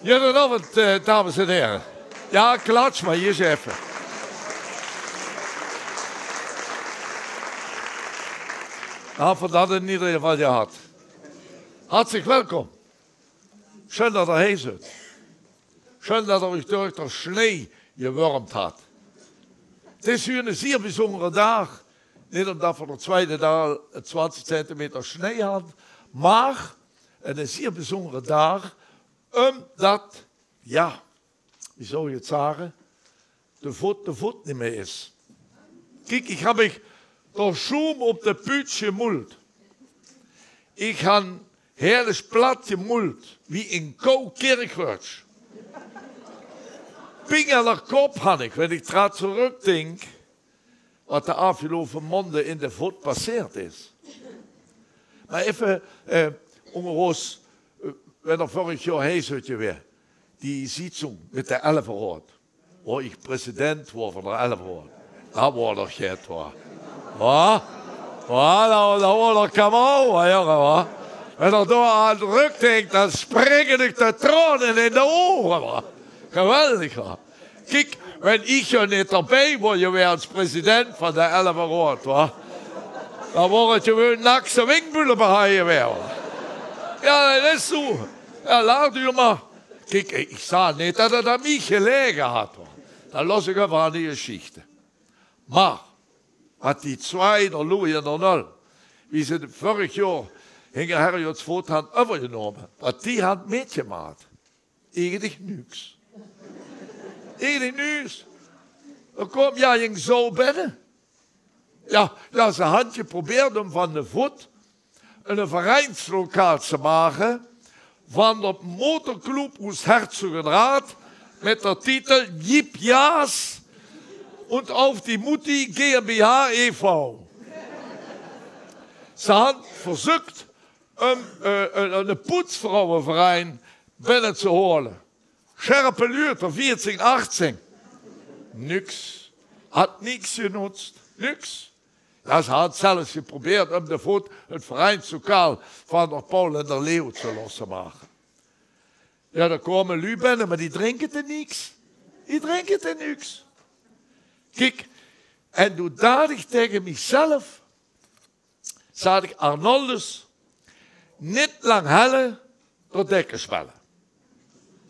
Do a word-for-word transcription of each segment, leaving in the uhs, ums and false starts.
Jao, goojenaovend, eh, dames en hiere. Jao, klatsj mer, hie is effe. Noe, veur dat in eder geval jehad. Hartstikke welkom. Sjun dat geer hie zeet. Sjun dat geer uuch durch de sjnee jewurmd hat. 't Is hie 'ne zier bezunjere daag. Neet umdat v'r d'r twiede daag twintig centimeter sjnee hant, mer 'ne zier bezunjere daag, umdat, jao, wie zal ich 't zage, de vót de vót neet mieë is. Kiek, ich höb mich d'r sjoem op de puuts jemoeld. Ich han heerlich plat jemoeld, wie ein koe Kirchroa. Ping aan d'r kop han ich, wen ich d'r aan trökdink, wat de aafjeloupe moande in de vót passeerd is. Mer effe, eh, ónger ós, eh, wen d'r vörig jaor hie zeet jeweë, die Sitzung mit de Elferaod, wo ich Präsident woar van de Elferaod. Dat woar doch jet, wa? Wa? Wa, dat, dat woar doch Kamau, wa, Junge, wa? Wen d'r doa aan trökdink, dan springe dich de troane in de ouge, wa? Geweldig, wa? Kiek, wen ich joa neet d'rbie woar jeweë es Präsident van de Elferaod, wa, dan woar 't jeweun nakse winkbulle behaje jeweë, wa. Jao, dat is zoe. Jao, laat uur mer. Kiek, ich zag neet dat 't aan mich jelege hat, wa. Dat los ich effe aan die Jesjichte. Mer wat die twiede Louis en d'r Nul, wie ze 't vörig jaor hinger Herrjots vót han euverjenómme, wat die han mitjemaat. Eigelik nuks. Eigelik nuks. D'r koam, jao, jóng zoe binne. Jao, jao, ze han jeprobeerd um van de vót 'n vereinslokaal ze make van d'r motorclub oes Herzogenrath mit d'r Titel Jip Jaas und auf die Mutti GmbH e V. Ze han verzök um, eh, 'ne, 'ne poetsvrouweverein binne ze hoale. Sjerpe luuj, vieëtsing, achttjing. Nuks. Hat nuks jenuts. Nuks. Jao, ze han zelfs jeprobeerd um de vót 't vereinslokaal van d'r Paul en d'r Leo ze los ze make. Jao, d'r kome luuj binne, mer die drinke d'r nuks. Die drinke d'r nuks. Kiek, en doe daat ich tege mich zelf, zag ich: Arnoldus, neet lang helle, d'r Dekkers belle.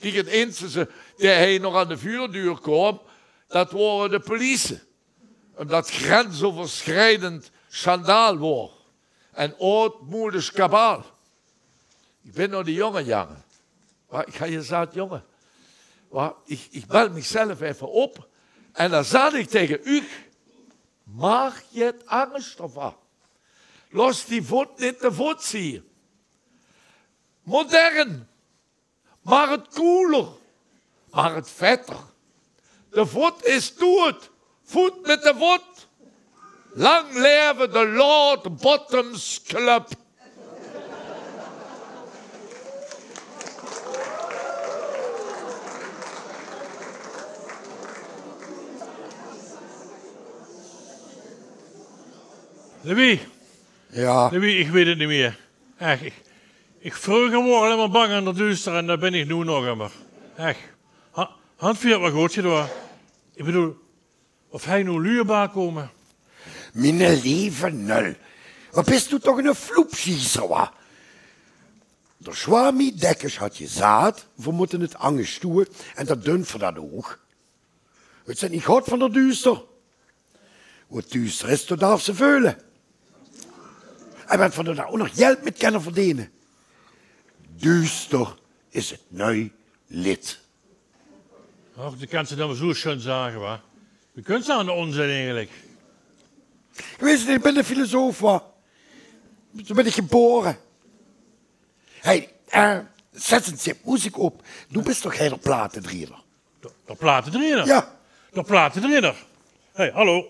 Kiek, 't einzige dae hie nog aan de vuurduur koam, dat woare de police. Umdat grensoverschrijdend sjandaal woar en oudmoedisch kabaal. Ich bin noa de jónge jejange. Mer ich han jezat: Jónge, wa, ich, ich bel mich zelf effe op en dan zag ich tege uch: Maak jet angesj d'rvan. Los die vót neet de vót zieë. Modern. Maak 't cooler. Maak 't vetter. De vót is doeëd. Voet mit de vót. Lang leve de Lord Bottoms Club. Louis. Jao. Louis, ich weit 't neet mieë. Ech, ich, ich vreuger woar allein mer bang in d'r duuster en dat bin ich noe nog ummer. Ech. Ha-, han veer 't waal good jedoa. Ich bedoel, of hie noe luuj bie kome. Miene leve Nul, wat bis doe toch 'ne floepsjieëser, wa? D'r Swami Dekkers hat jezat, veer mótte 't angesj doeë en dan dunt veer dat ouch. 't Zit neet good van d'r duuster. Wo 't duuster is, doa darfs se veule. En wen veer doa ouch nog jeld mit kenne verdene. Duuster is 't nui lit. Och, die kans se dan waal zoe sjun zage, wa? Wie kuns se aan de ónzin eigelik? Ich weit 't neet, ich bin 'ne filozoof, wa. Zoe bin ich jebore. Hey, eh, zet ins de moeziek op. Doe bis toch hie d'r platedrieëner? D'r, d'r platedrieëner? Jao. D'r platedrieëner? Hey, hallo.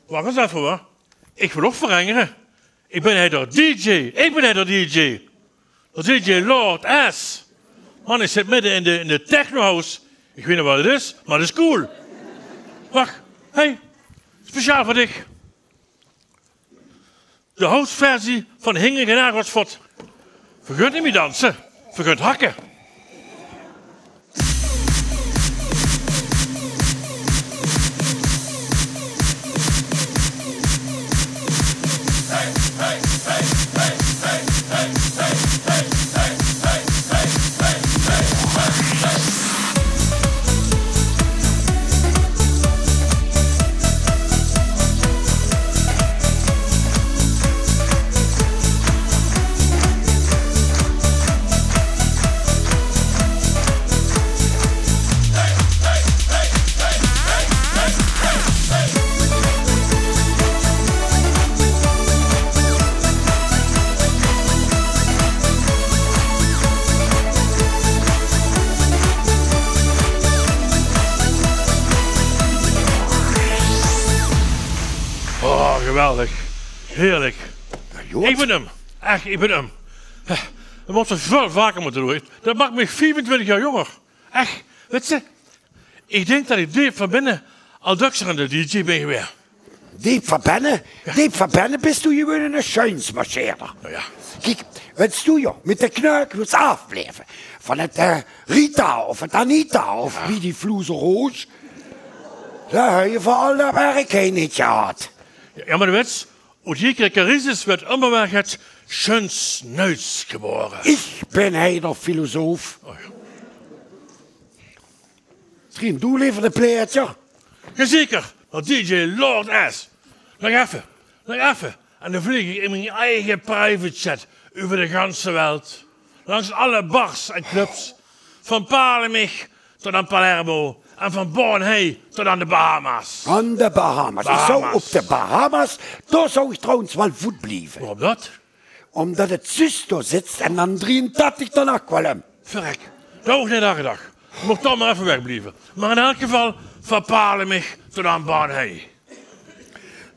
Wach ins effe, wa. Ich wil ouch verengere. Ich bin hie d'r D J. Ich bin hie d'r D J. D'r D J Lord S. Man, ich zit midde in de, in de technohouse. Ich weit neet wat 't is, mer 't is cool. Wach. Hey. Speciaal veur dich. De houseversie van Hinger Genaar Rotsfot. Veer gunt neet mieë danse, veer gunt hakke. Geweldig. Heerlijk. Jao, good. Ik bin um. Ech, ik bin um. Hè, det mós se väöl vaker mótte doon. Det maak mich viefentwintig jaor jónger. Ech, wèts se, ik dink det ik deep van binne al dökser eine dj bin gewaes. Deep van binne? Jao. Deep van binne bis doe gewoon eine sjuunsmarcheerder. Noe jao. Kiek, wens doe joh mit de knuik wils aafblaeve van het, eh, Rita of het Anita of wie die vloeze roos, dan haj je veur al det werk hie neet gehad. Jao, mer wèts se, oet jekere crisis wuuert ummer weer get sjuuns nuuts gebore. Ik bin hie de filosoof. O jao. Misschien doe lever de plaetje. Jazeker, want dj Lord S. Nog effe, nog effe. En dan vleeg ik in mien eige private jet euver de ganse welt. Langs alle bars en clubs. Van Palemich tot aan Palermo. En van Bornhei tot aan de Bahama's. Aan de Bahama's. Ik zou Bahama's. Op de Bahama's, dao zou ik trouwens wel voet blieve. Waorum det? Omdat het zuus dao zit en dan drieëntachtig dan Aqualum. Verrek, dao had ik neet aan gedach. Mocht dan mer effe wegblieve. Mer in elk geval, van Palemich tot aan Bornhei.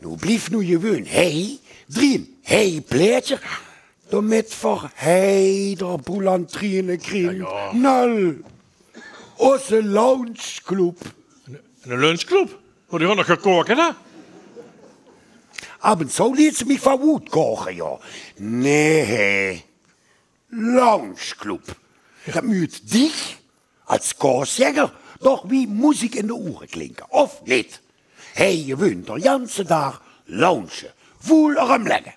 Noe blief noe gewoon hie, drieën hie plaetje. Doe mit veur hie de boel aan trieëne kriem. Jao, jao. Nul. Ozze loungeclub. Ein, ein lunchclub? Wao die gewoon nog gekookt, hè? Af en toe liet ze mich van woed koge, joh. Nee, hè. Loungeclub. Jao. Det muut dich als koosjenger toch wie muziek in de oere klinke, of neet? Hie gewoon de janse daag lounge, voel erumlegge.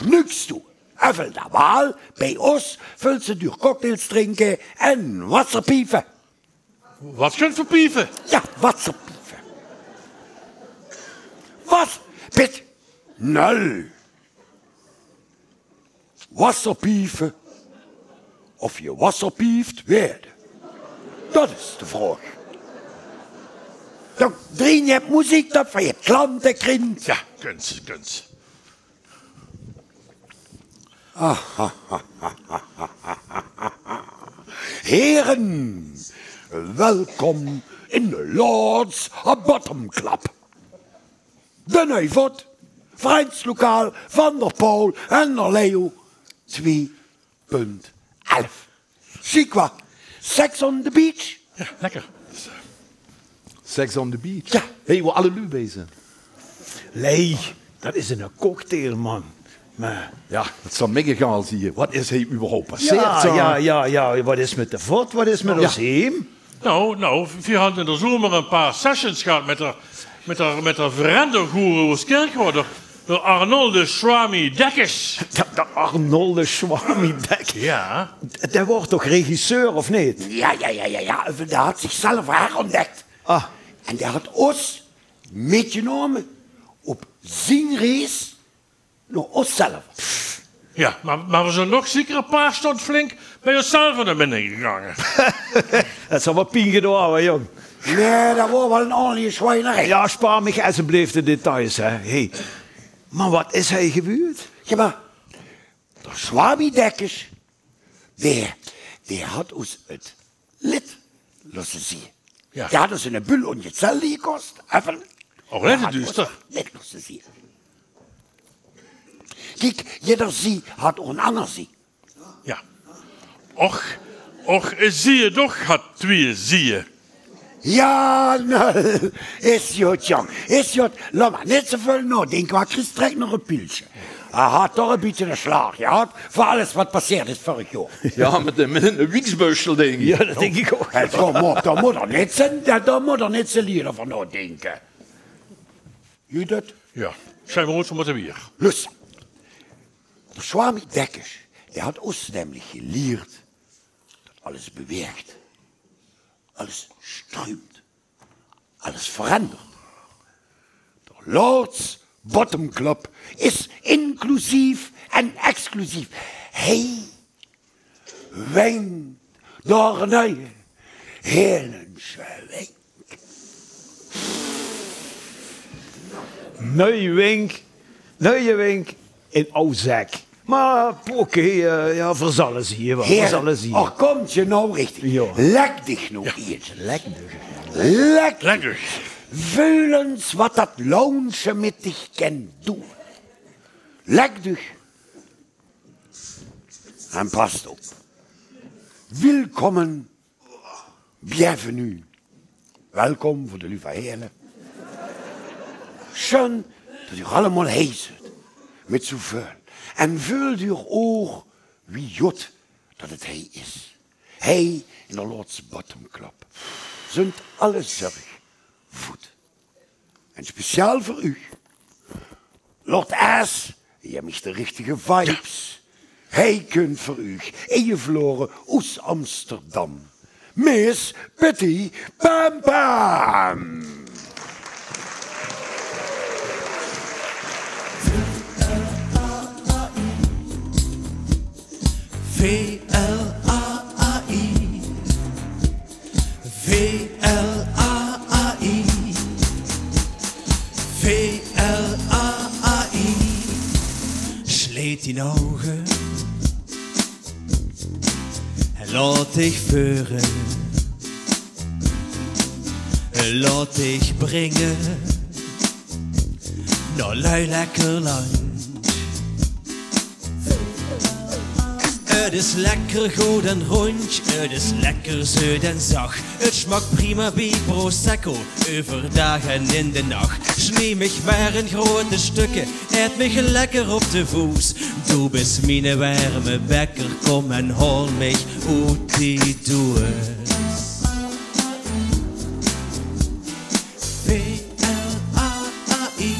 Nuks toe. Effel de waal, bij os vuls se duur cocktails drinke en wasserpiefe. Wat kunt verpiefe? Jao, wasserpiefe. Wat? Bit? Nul. Wasserpiefe. Of je wasserpieft weerde. Dat is de vraog. Dan dring je muziek dat van je klante kringt. Jao, kunt, kunt. Heren, welkom in de Lords Bottom Club. De Neuvot, Frans Lokaal, Van der Poel en der Leo twee punt elf. Zie qua, Sex on the Beach. Jao, lekker. Sex on the Beach. Jao. Hé, wo alle luuj bezig. Lei, dat is eine cocktail, man. Mer jao, dat zal mich egaal zieë. Wat is hie überhaupt passeerd? Jao, jao, jao, jao. Wat is mit de vot? Wat is mit os heem? Nou, nou, veer hadde in de zomer ein paar sessions gehad mit de, mit de, mit de verandergoeroe oet Kirchroa. De Arnolde Swami Dekkers. De, de Arnolde Swami Dekkers? Jao. Dae woort toch regisseur, of neet? Jao, jao, jao, jao, jao. Dae had zichzelf herontdek. Ah. En dae had os mitgenómme op zien reis nao oszelf. Jao, mer, mer veer zeen nog zeker ein paar stond flink bie oszelf nao binne gegange. Det zal waal pien gedaon höbbe, jóng. Nae, det woor waal ein ordentlike zwijnerie. Jao, spaar mich esjeblief de details, hè. Hé. Mer wat is hie gebeurd? Jao, mer de Swami Dekkers, dae, dae had os het lit losse zieë. Jao. Dae had os eine bul óngezellige gekost. Effe. Och, det is duuster. Lit losse zieë. Kiek, jidder zie had ouch ein anger zie. Jao. Och, och, e zieë doch had twieë zieë. Jao, nou, is good, jóng. Is good. Laot mer neet zoe väöl naodinke, want Chris trèk nog e pilsje. Hae had toch e bietje eine slaag gehad veur alles wat passeerd is vörig jaor. Jao, mit de, mit eine wieksbösjel, dink ich. Jao, dat dink ich ouch. Hè, kom op, dao mót 'r neet zoe, dao, dao mót 'r neet zoe leed euver naodinke. Judith? Jao, zeen v'r oets mótte wier. Lus. De Swami Dekkers, dae had os nämlich gelierd dat alles beweegt. Alles struump. Alles verandert. De Lords Bottom Club is inclusief en exclusief. Hie wink d'r nuie Helensche wink. Nuie wink, nuie wink in aw zek. Mer oké, eh, jao, veer zalle zieë, veer zalle zieë. Och, kómp geer noe richtig. Jao. Lek dich noe ins. Lek dich. Lek. Lek dich. Veul ins wat dat lounge mit dich kan doon. Lèk dich en pas op. Willkommen, bienvenue. Welkom veur de Luva Heële. Sjun dat geer allemaol hei zeet, mit zoväöl. En veult geer ouch wie jód dat 't hei is. Hei in de Lord's Bottom Club zunt alle zörg voet. En speciaal veur uuch, Lord S, geer höb de richtige vibes. Hei kump veur uuch, eige Flore oes Amsterdam. Miss Patty Pam Pam. V L A A I. V L A A I. V L A A I. Sjleet dien ouge. Laot dich veure. Laot dich bringe. Nao lui lekker landj. 't Is lekker good en róndj, 't is lekker zeut en zach. 't Sjmak prima bie prosecco, euverdaag en in de nach. Snie mich mer in groeate sjtökker, aet mich lekker op de voes. Doe bis miene werme bekker, kóm en haol mich oet die doeës. V L A A I.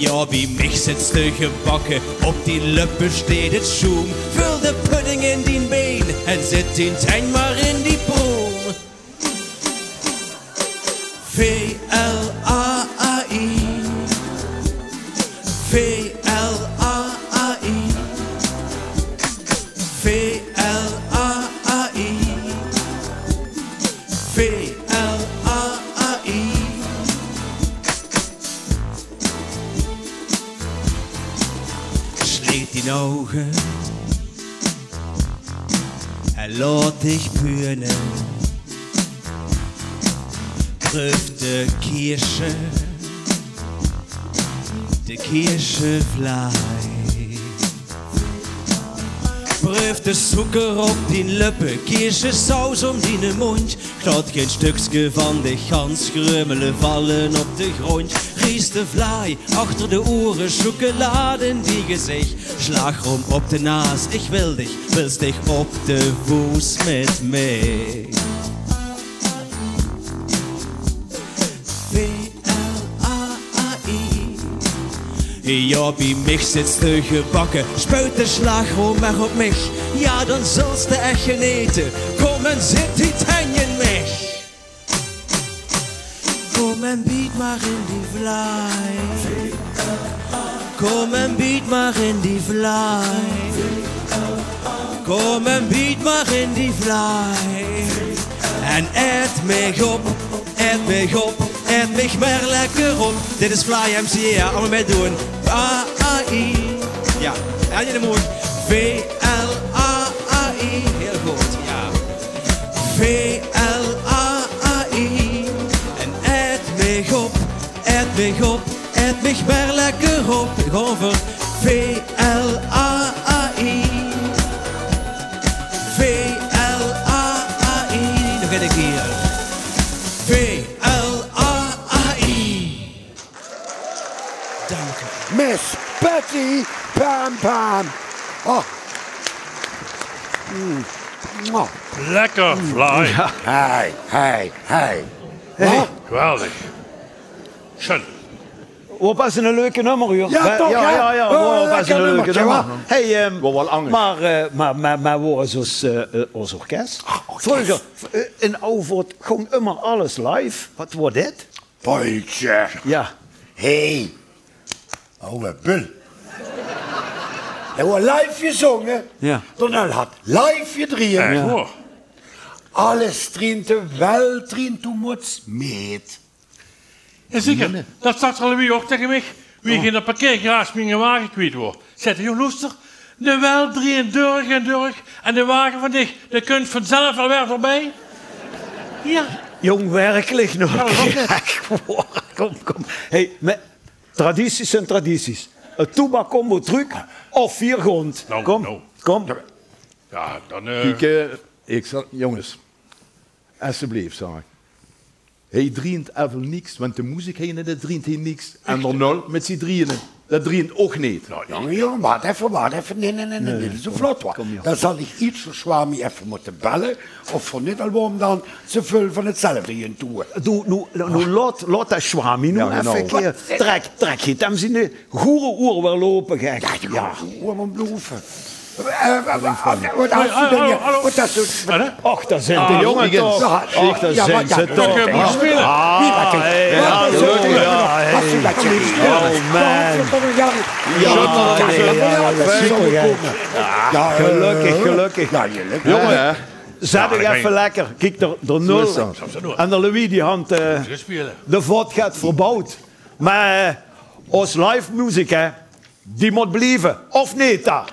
Jao, bie mich zits te gebakke, op dien löppe sjteit 't sjoem. Völ de pudding in dien bein en zit dien tenj mer in die proem. V L A A I. V L A A I. V L A A I. V L A A I. Sjleet dien ouge en laot dich beune. Preuf de kiesje, de kiesjevlaai. Preuf de sókker op dien löppe, kiesjesaus óm diene móndj. Laot gein sjtökske van de gans grummele valle op de gróndj. Ries de vlaai achter de oere, sjoekelaad in dien gezich. Sjlaagroum op de naas, ich wil dich, wils dich op de voes mit mich. V L A A I. Jao, bie mich zits te gebakke, spuit de sjlaagroum mer op mich. Jao, dan zöls te ech genete, kóm en zit die tenj in mich. Kóm en biet mer in die vlaai. Kóm en biet mer in die vlaai. Kóm en biet mer in die vlaai. En aet mich op, aet mich op, aet mich mer lekker op. Dit is Vlaai M C A, allemaol mitdoon. A A I. Jao, en in de móndj. V L A A I. Hiel good, jao. V L A A I. En aet mich op, aet mich op, aet mich mer lekker op. Gewoon veur V L A A I. V L A A I. Nog ein kier. V L A A I. Dank u. Miss Patty Pam Pam. Oh. Mm. Mwah. Lekker, Vlaai. Jao. Hey, hey, hey. Hey. Oh. Geweldig. Sjun. Waor bès 'n leuke nummer, huur. Jao, toch, jao, jao, jao, waor bès 'n leuke nummer. Hey, ehm, waor waal angers. Mer, eh, mer, mer, mer waor is ós, eh, eh, ós orkes? Ach, orkes. Vreuger, eh, in Auvoort góng ummer alles live. Waat waor dit? Poltje. Jao. Hey. Awwe bul. Dao woort live gezónge. Jao. Dao woort live gedrejd. Ech waor? Alles drieënt, terwiel drieënt, doe mós mit. Jao, zeker. Dat zag d'r Louis ouch taenge mich. Wie ich in de parkeergarage miene wage kwiet woor. Zaet 'r: "Jóng, loester, de wel drieënt dörch en dörch en de wage van dich, dae kump vanzelf waal weer veurbie." Jao. Jóng, werkelik nog? Jao, dat is ech waor. Kóm, kóm. Hey, meh tradities zien tradities. 't Toeback kump weer trök. Of veer goon. Noe, kóm, noe. Kóm. Jao, dan, eh, kiek, eh, ik zal, jónges, esjeblief, zag ik. Hei drieënt effe niks, want de moeziek hei in, d'r drieënt hei niks. En d'r nul mit zien drieëne, dat drieënt ouch neet. Noe, jóng, jóng, wach effe, wach effe. Nae, nae, nae, nae, nae, neet zoe vlot, wa. Kóm, jao. Dan zal ik iers veur Swami effe mótte belle, of veur neet al waor dan ze völ van 'tzelfde in doon. Doe, noe, noe, noe laot, laot dat Swami noe effe, genau. Trek, trek hei 'm zien goeroer weer lope, gek. Jao, jao. Oer, man, bloeve. Eh, wa-, wa-, wa-, wat is 't dan hei? Wat is 't? Och, dao zien de jónges toch. Och, dao zien ze toch. Jao, jao, jao. Wie, wat is 't? Jao, jao, jao. Oh, man. Jao, jao, jao, super, hè. Jao, gelökkig, gelökkig. Jao, gelökkig. Jónges, zèt uch effe lekker. Kiek, d'r, d'r nul en d'r Louis die hant, eh, de vodka verbouwd. Meh, eh, ós live musiek, hè. Die mót blieve, of neet dan?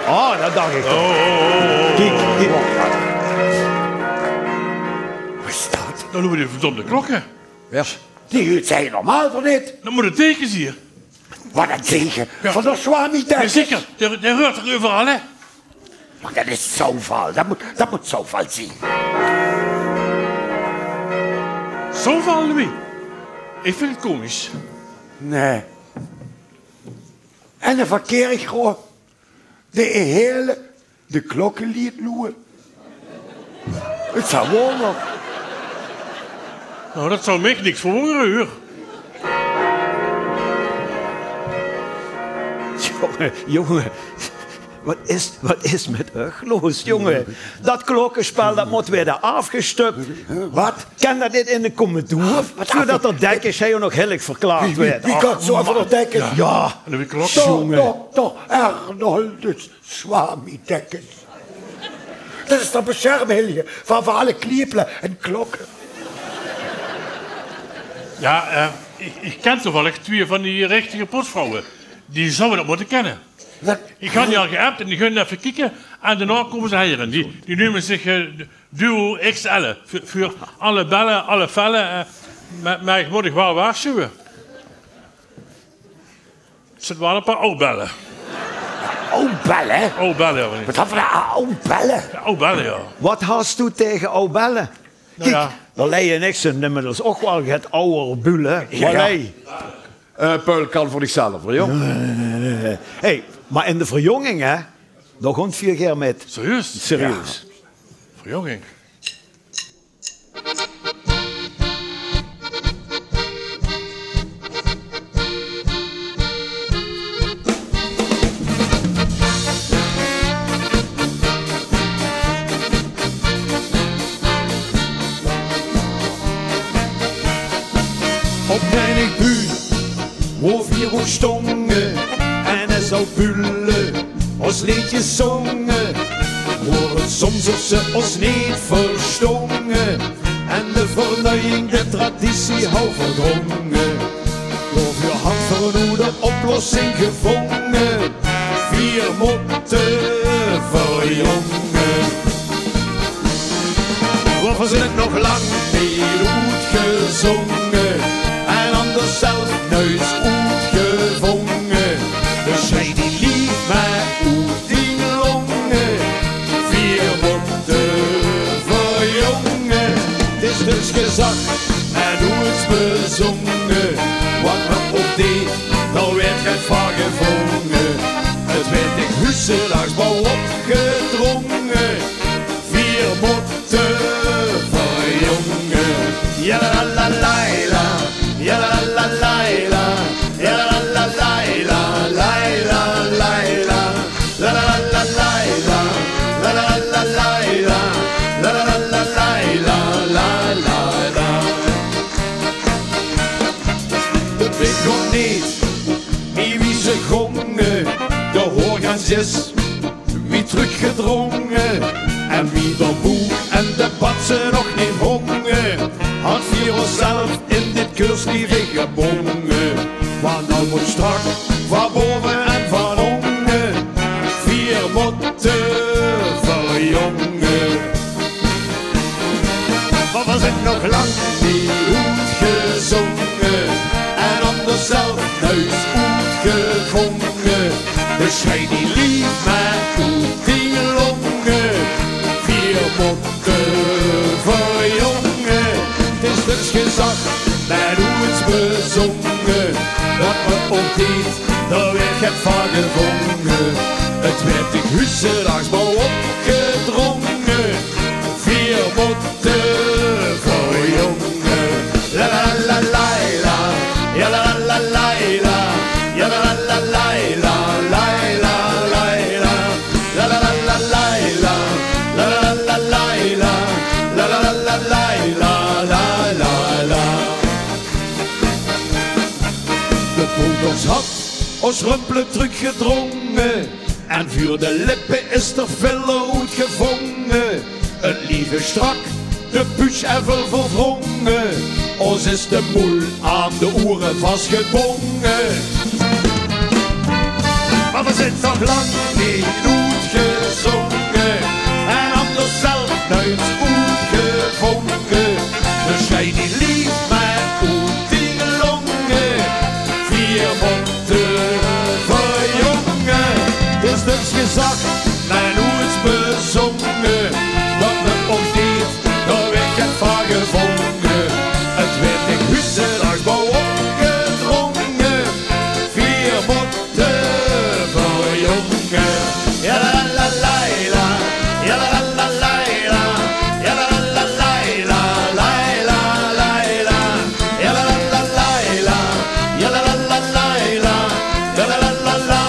Ah, dat dach ik toch. Oh, oh, oh, oh. Kiek, kiek. Wat is dat? Dan loepe die verdómde klokke. Jao. Die huurt ze normaal toch neet? Dat mót 't teke zien. Wat 'n teke? Jao. Van de Swami, dèk ik. Jao, zeker. Dae, dae huurt toch euveral, hè? Meh dat is toeval. Dat mót, dat mót toeval zien. Toeval, Louis? Ik vind 't komisch. Nae. En dan verkeer ik gewoon de hele, de klokke liet loeë. 't Zal waor nog. Noe, dat zou mich niks verwóngere, huur. Jónge, jónge, wat is, wat is mit uch loos, jónge? Dat klokkespel, dat mót waere aafgestup. Wat? Kan dat neet in de kommedoer? Wat? Veurdat d'r Dekkers hei nog heilig verklaard weurt. Wie, wie, wie kan zoe effe d'r Dekkers? Jao. En wie klok? Toch, jónge. Toch, toch, Arnoldus Swami Dekkers. Dat is d'r besjermhillige van, van alle kliepele en klokke. Jao, eh, ich, ich ken toevallig twieë van die richtige postvrouwe. Die zouwe dat mótte kenne. Wat? Ich han die al geapp en die gaon effe kieke. En daonao kómme ze hei. Die, die neume zich, eh, Duo X L. Veur, veur alle belle, alle velle. Eh, mer, mer ich mót uch waal waarsjuwe. Zit waal e paar aw belle. Aw belle? Aw belle, jao. Wat han v'r dao, aw belle? Jao, aw belle, jao. Wat has doe tege aw belle? Noe, kiek, jao. D'r Lei en ich zeen inmiddels ouch waal get awwer bule. Jao. Wat lei? Eh, Paul kan veur zichzelf, hè, jóng. Hey, mer in de verjonging, hè? Dao gaon veer gaer mit. Serieus? Serieus. Jao. Verjonging. Op meinig bühn, wo veer ouch stónge, en es al bule ós leedjes zónge, woort 't soms of ze ós neet verstónge. En de vernuijing, de traditie hou verdrónge. Dao veer han veer noe de oplossing gevónge. Veer mótte verjonge. Veer zeen nog lang neet oetgezónge. En han d'r zelf nuits oetgevónge. Dus sjrei die leef mer oet dien lónge. Veer mótte verjonge. 't Is dus gezag en noets bezónge. Wat me ouch deeg, dao weurt get van gevónge. 't Weurt in Huusselaarsbouw opgedrónge. Veer mótte verjonge. Jalalalalaila, jalalalalaila, jalalalalaila, laila, laila. Lalalalaila, lalalalaila, lalalalaila, lalala. De blik gaon neet mie wie ze gónge. De hoorgaans is wie trökgedrónge. En wie d'r boek en de batse nog neet hónge, han veer ós zelf in dit keurslieve gebónge. Mer noe mót strak van bove en van ónge, veer mótte verjonge. Mer veer zeen nog Neet oetgezónge en anders zelf noets oetgevónge. De sjei die leef mer oet die lónge. Veer mótte verjónge. 't Is niks gezag, mer noets bezónge. Dat me ouch neet, dao weurt get van gevónge. 't Weurt dich huuselaags mer opgedrónge. Veer mótte verjónge. La la la la la. Ja la la la la la. Ja la la la la la. La la la la la. La la la la la la. La la la la la. La la la la la. La la la la la. De boeters hat ós rumpele trökgedrónge en veur de lippe is d'r vèl oetgevónge. 't Lief is sjtrak, de puuts evel verwrónge, ós is de moel aan de oere vasgedónge. Mer veer zeen nog lang neet oetgezónge en anders zelf noets oetgevónge. De sjei die leef mer oet die lónge. Veer mótte verjónge. 't Is niks gezag, mer noets bezónge. Dat me ouch neet, dao weurt get van gevónge. 't Weurt dich huuselaags mer opgedrónge. Veer mótte verjónge. Ja la la la la. Ja la la la la. Ja la la la la. Ja la la la la. Ja la la la la. Ja la la la la.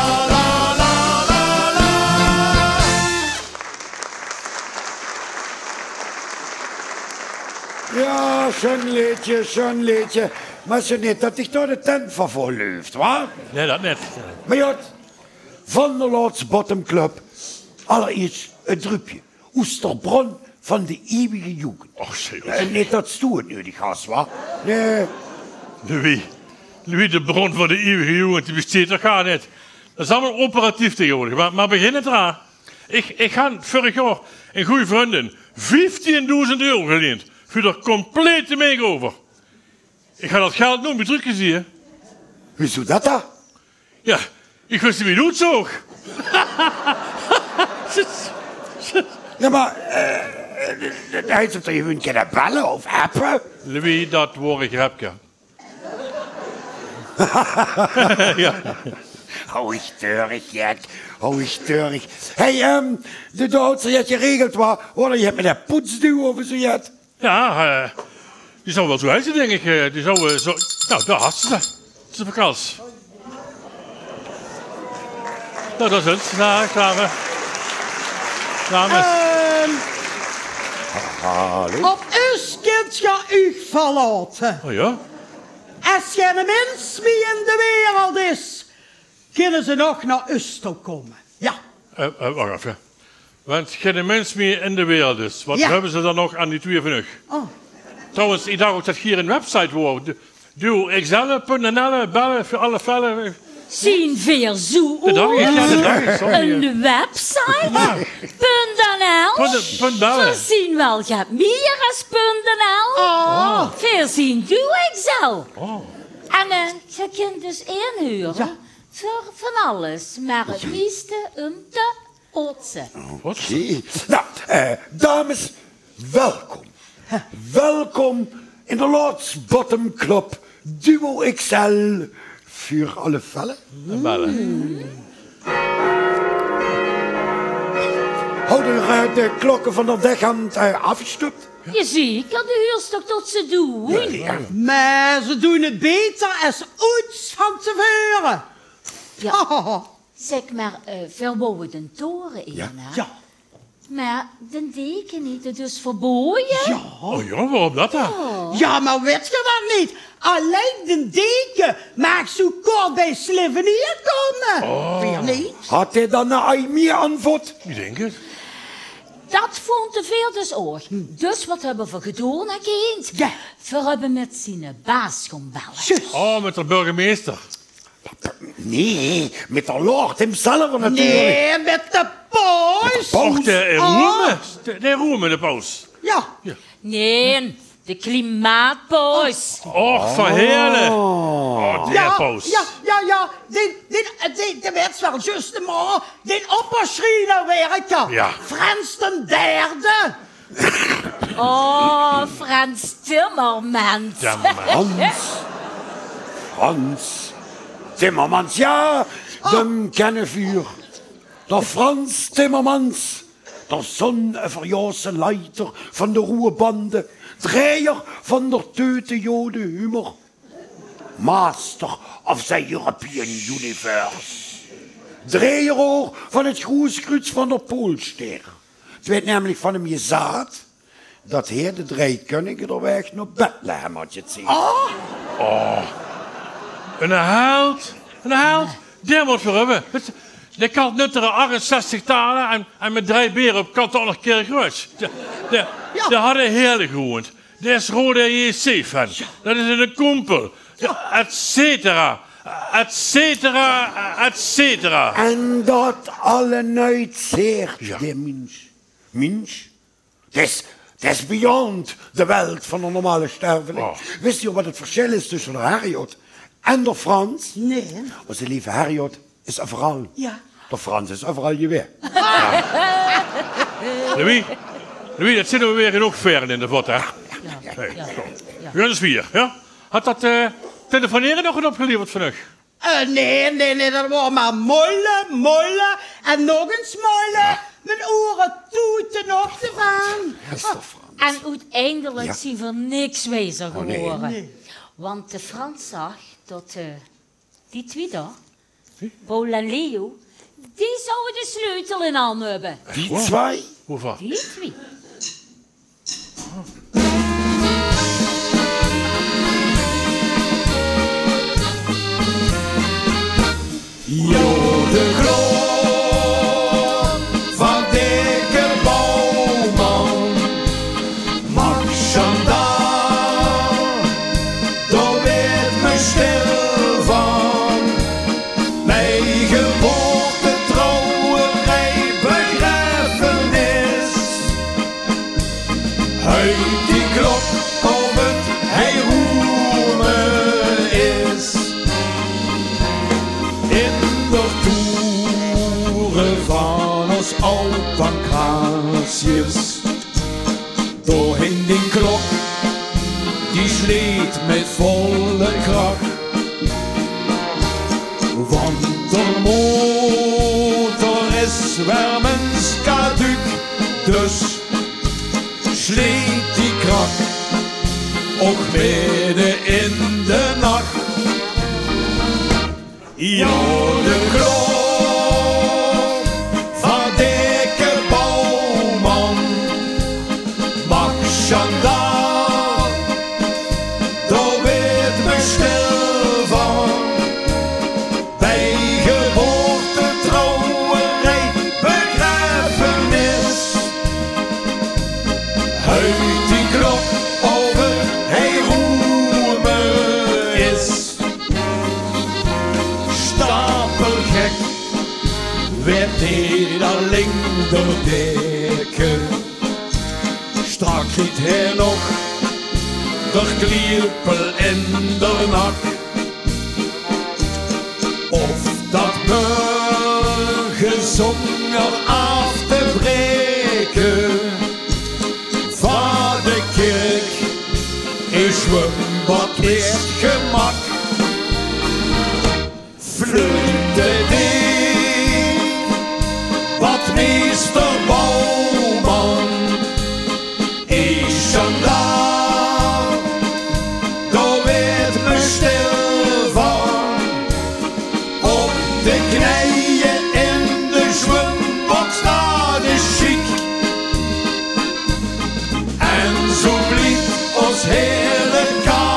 Ja, sjoen leedje, sjoen leedje. Mer zoe neet dat dich dao de tent van vol löft, wa? Nae, dat neet. Mer jao, van de Lords Bottom Club. Allereers 't dröpke oet de bron van de iewige joegend. Och, zeg. Eh, neet dat stoe 't neudig has, wa? Nae. Louis, Louis, de bron van de iewige joegend, die besteit toch gaar neet. Dat is allemaol operatief taegeswoordig. Mer, mer begin neet d'raan. Ich, ich han vörig jaor ein gooj vrundin vieftiendoezend euro geleend veur de complete make-over. Ich han dat geld noets mie trökgezeen. Wiezoe dat dan? Jao, ich wis neet wie 't oetzoog. Jao, mer, eh, haw ze toch gewoon kinne belle of appe? Louis, dat waor ein grepke. Jao. Hou ich dörch, Jack. Hou ich dörch. Hey, ehm, de, de haws 't jet geregeld, wa? Of doe höbs mit de poets te doon of zoe jet? Jao, eh, die zou waal zoe hei zeen, dink ich. Eh, die zou, eh, zoe, noe, dao has se ze. Ze verkals. Noe, dao zeen ze. Dao, klaar, hè. Dames. Ehm, Hallo? Op us kint geer uch verlaote. O jao? Es geine mins mie in de wereld is, kinne ze nog nao us toe kómme. Jao. Eh, eh, wach effe. Wens geine mins mie in de wereld is, wat höbbe ze dan nog aan die twieë van uch? O. Trouwens, ich dach ouch dat geer ein website waort. Du-, Duo X L punt N L, belle veur alle velle. Zeen veer zoe oet? Ein website? Jao. Punt N L? Punt, punt belle. Veer zeen waal get mieër es punt N L. O. Veer zeen Duo X L. O. En, eh, geer kint dus inhure veur van alles, mer 't meiste um te otse. Oké. Noe, eh, dames, welkom. Welkom in de Lords Bottom Club, Duo X L, veur alle velle. Velle. Hawwe, eh, de klokke van de dechhand, eh, aafgestop? Jazeker, de huurs toch tot ze 't doon? Jao, jao. Mer ze doon 't baeter es oets van te veure. Jao. Zèk, mer, eh, veer bouwe d'n tore in, hè? Jao. Mer d'n deke neet, det is verbaoje. Jao. O jao, waorom det dan? Jao. Jao, mer wèt geer det neet? Allein d'n deke maag zoe kort bie Slivenier kómme. O. Veer neet. Haet hae dan ein A I-M-I-aanvod? Ich dink 't. Det vónge veer dus ouch. Dus waat höbbe veer gedaon, hè, kind? Jao. Veer höbbe mit ziene baas gaon belle. Zjus. O, mit de burgemeister. Nae, mit de lord himself natuurlik. Nae, mit de paus. Och, de Rome. De, de Rome, de paus. Jao. Nae, De klimaatpaus. Och, van Heerle. Oh, de paus. Ja, ja, ja. Dit, dit, dit, dit werd wel juist de man. Dit opperschriener werken. Ja. Frans den derde. Oh, Frans Timmermans. Timmermans. Frans. Frans Timmermans, ja, den kennen vuur. De Frans Timmermans. De zoon van Joosse Leiter van de Roeëbande. Drejer van de Teute Jode Humor. Master of the European Universe. Drejer oor van het Groes Kruuts van de Poolster. Het werd namelijk van hem gezaad dat hij de drie koningen de weg naar Bethlehem had gezien. Oh! Oh. Een held. Een held. Die moet we hebben. Die kan nuttere achtenzestig talen en, en met drie beer op kan toch nog keer groot. Die, die, die hadden heel gewoond. Dit is Rode J C-fan. Ja. Dat is een kompel. Ja, et cetera. Et cetera, et cetera. En dat alle nooit zeert, ja, de mens. Mens? Dat is, dat is beyond de wereld van de normale sterveling. Oh. Wist je wat het verschil is tussen de Herjot en de Frans? Nee. Onze lieve Herjot is overal. Ja. De Frans is overal je weer. Louis, Louis, dat zitten we weer genoeg veren in de vot, hè? Ja. Hey, ja, kom. Ja. We gaan eens vier, ja? Had dat eh, telefoneren nog een opgeleverd van u? Eh, nee, nee, nee, dat was maar molle, molle en nog eens molle. Ja. Mijn oren toeten op de vaan. Beste Frans. En uiteindelijk, ja, zien we niks wijzer geworden. Oh, nee. Nee. Want de Frans zag dat eh, die twee daar, Paul en Leo, die zouden de sleutel in handen hebben. Die twee? Waarvan? Die twee. Jo, de klok van dikke Bouwman. Maak sjandaal, dao weurt me stil van. Bij geboorte, trouwerij, begrafenis. Huit die klok of het hei roeme is. In de toere van os aw Pancratius. Dao hing dien klok, die sleet met volle krach. Want de motor is wermens kaduuk, dus sleet die krak och midde in de nach. Jo, de klok van dikke Bouwman. Maak sjandaal, dao weurt me stil van. Bij geboorte, trouwerij, begrafenis. Huit die klok of het hei roeme is. Stapelgek weurt dit alling door dikke. Strak kriet hei nog de kliepel in de nak. Of dat burgerzonger af te breke. Van de kirk is zwembad is gemak. Fluite die, badmeester Bouwman, is sjandaal, dao weurt me stil van. Op de knieën in de zwembad staat de sjiek. En zo blieft os hele katholiek.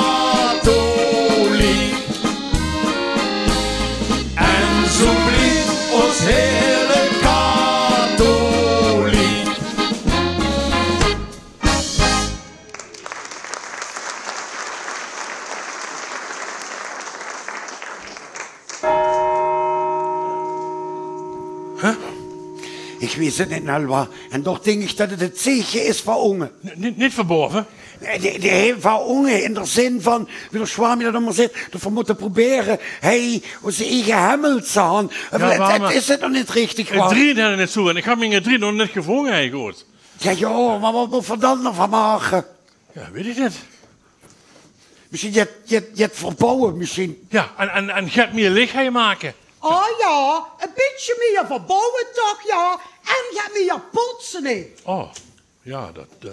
En zo blieft os hele katholiek. Huh? Ich wis 't neet, Nalwa. En toch dink ich dat 't 't zeche is van ónge. Neet, neet verborve. Eh, die, die hei van ónge, in de zin van, wie d'r Swami dat allemaol zaet, dat v'r mótte probere, hei, ózze eige hemel te han. Eh, Jao, het, maar, het is het nog neet richtig, het waor. Drieën hei neet zo. En ich höb miene drieën nog neet gevónje, hei, good. Jao, jao, maar wat mótte v'r dan nog van make? Jao, weit ich neet. Mesjien jet, jet, jet verbouwe, mesjien. Jao, en, en, en get mieë lich hei make. Oh jao, e bietje mieë verbouwe toch, jao. En get mieë potse, hè. Oh. Jao, dat, eh.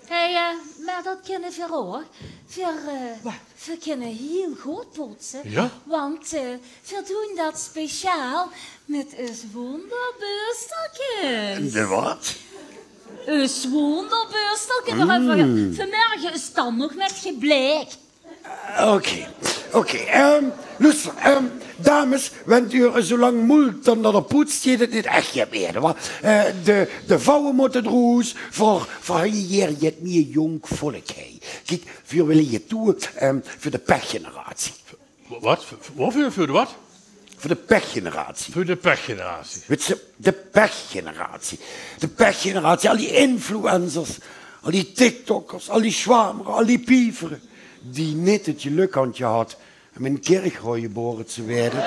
Hei, eh, maar dat kinne veer ouch. Veer, eh, veer kinne hiel good potse. Jao? Want, eh, veer doon dat speciaal mit us wónderböstelke. De wat? Us wónderböstelke. Veer höbbe vanmorge is dan nog mit gebleik. Oké, oké. Ehm, loester, ehm, dames, wen geer zo lang moelt dan dat d'r poets, jeet het neet ech get mieë, wa? Eh, de, de vouwe mótte d'roes, veur, veur hei jet mieë jónk volk hei. Kiek, veer wille jet doon, ehm, veur de pechgeneratie. Wa-, wat? Veur, veur, veur de wat? Veur de pechgeneratie. Veur de pechgeneratie. Wits se, de pechgeneratie. De pechgeneratie, al die influencers, al die tiktokkers, al die sjwamere, al die pievere, die neet het gelök hant gehad um in Kirchroa gebore te waere.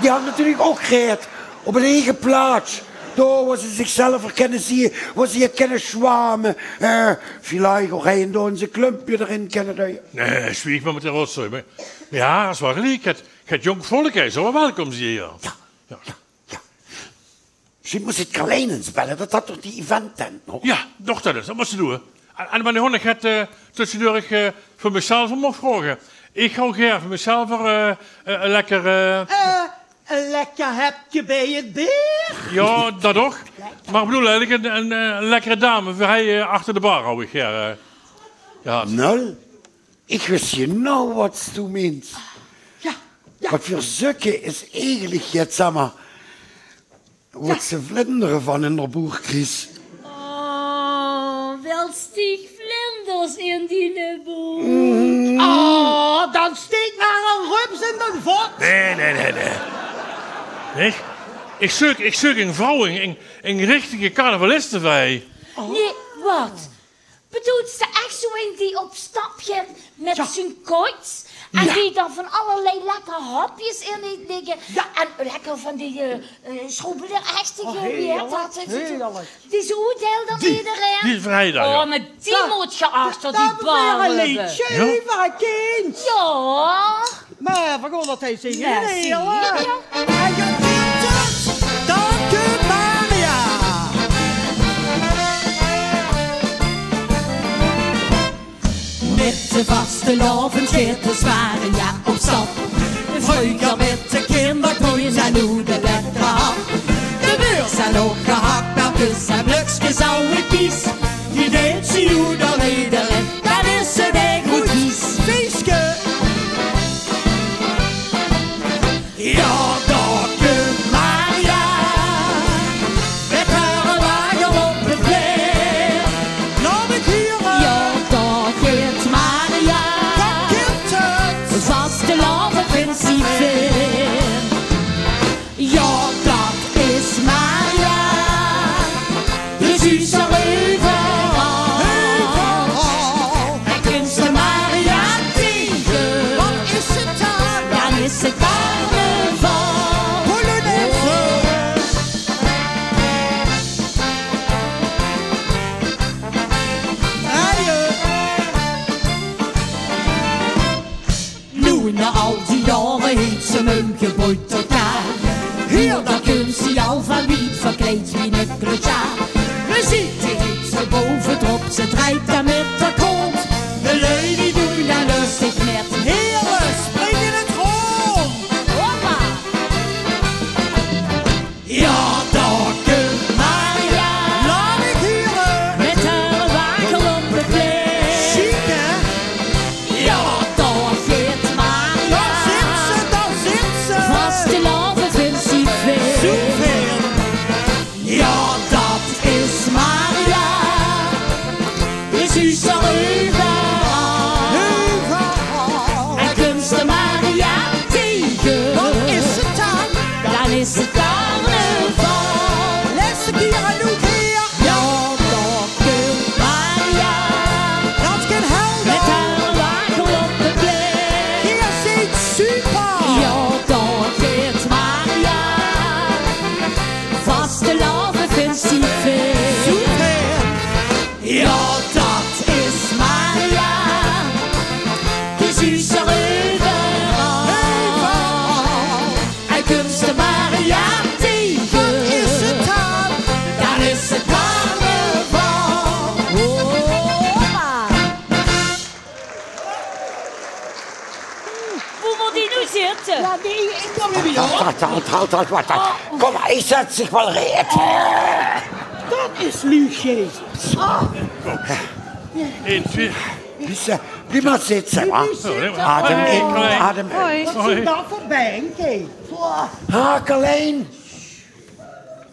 Die hant natuurlik ouch gereid op hun eige plaats. Dao wo ze zichzelf weer kinne zeen, wo ze jet kinne sjwame. Eh, veleicht ouch hei en dao ins e klumpke d'rin kinne doon. Nae, zwieg maar mit de rotzooi. Maar jao, is waal geliek. Het, het jónk volk, hè, zal waal welkom zeen hei. Jao, jao, jao. Mesjien mós ich Carlijn ins belle, dat hat toch die eventtent nog? Jao, doch dat ins, dat mós se doon. En, en wanneer ich het, eh, tösjendurch, eh, veur mezelf maag vraoge. Ich hou gaer veur mezelf, eh, eh, e lekker, eh, eh, e lekker hepke bie het beer? Jao, dat ouch. Maar ich bedoel eigelik ein, ein, eh, lekkere dame veur hei, eh, achter de bar hou ich gaer, eh. Jao. Nul? Ich wis genau wat doe meins. Jao, jao. Wat veur zukke is eigelik jet, zeg maar, wat se vlindere van in de boeg kriegs. Oh, wils dich vlinders in diene boeg? Oh, dan steek maar ein rups in de vot. Nae, nae, nae, nae. Nae? Ich zeuk, ich zeuk ein vrouw, ein, ein, ein richtige carnavaliste veur hei. Nae, wat? Bedoels se ech zo ein die op stap geit mit zien koets en die dan van allerlei lekker hapjes in het ligke en lekker van die, eh, eh, schrobbelachtige, wie het dat? Die ze oetdeilde aan ederein. Die vrijdag, jao. Oh, maar die mót ge achter die bar höbbe. Jao. Maar veer gaon dat ins zinge. Jao, zinge. Dank u, Maria. Mit de vastelaovend geit dus Maria op stap. Vreuger mit de kinderkoets en noe de lekkere hap. De beurs en ouch gehakt, dat is ein lukske, zou ik kies. Die deet ze joe dan ederein, dan is ze de goed kies. Feeske. Jao, dao kump Maria. Mit häöre wage op 't plein. Laot mich hure. Jao, dao geit Maria. Dao kump ze. Vastelaovend vindt ze fijn. Jao, dat is Maria. Dus ze is euveral. Euveral. En kump ze Maria tege. Wat is het dan? Dan is het carnaval. Polonaise. Draaien. Noe, nao al die jaore, heet ze 'm geboeid tot kaar. Hie, dao kump ze al van wied, verkleid wie 'ne kleutsjaar. Meziek, die heet ze bove drop, ze drejt dan mit de kont. De lui die doen dan lustig mit. Hie, springe het rond. Hoppa! Jao, dao kump Maria. Laot mich hure. Mit häöre wage op 't plein. Sjiek, hè? Jao, dao geit Maria. Dao zit ze, dao zit ze. Vastelaovend vindt ze fijn. Zoe fijn. Jao, dat is Maria. Dus Halt, halt, halt, halt, halt, wat dan? Kom, ich zèt dich waal reed. Dat is luug, hè. Ein, twieë. Wie mer zit ze, wa? Adem in, adem oet. Hoi. Wat zien dat veur beinke? Ha, Carlijn.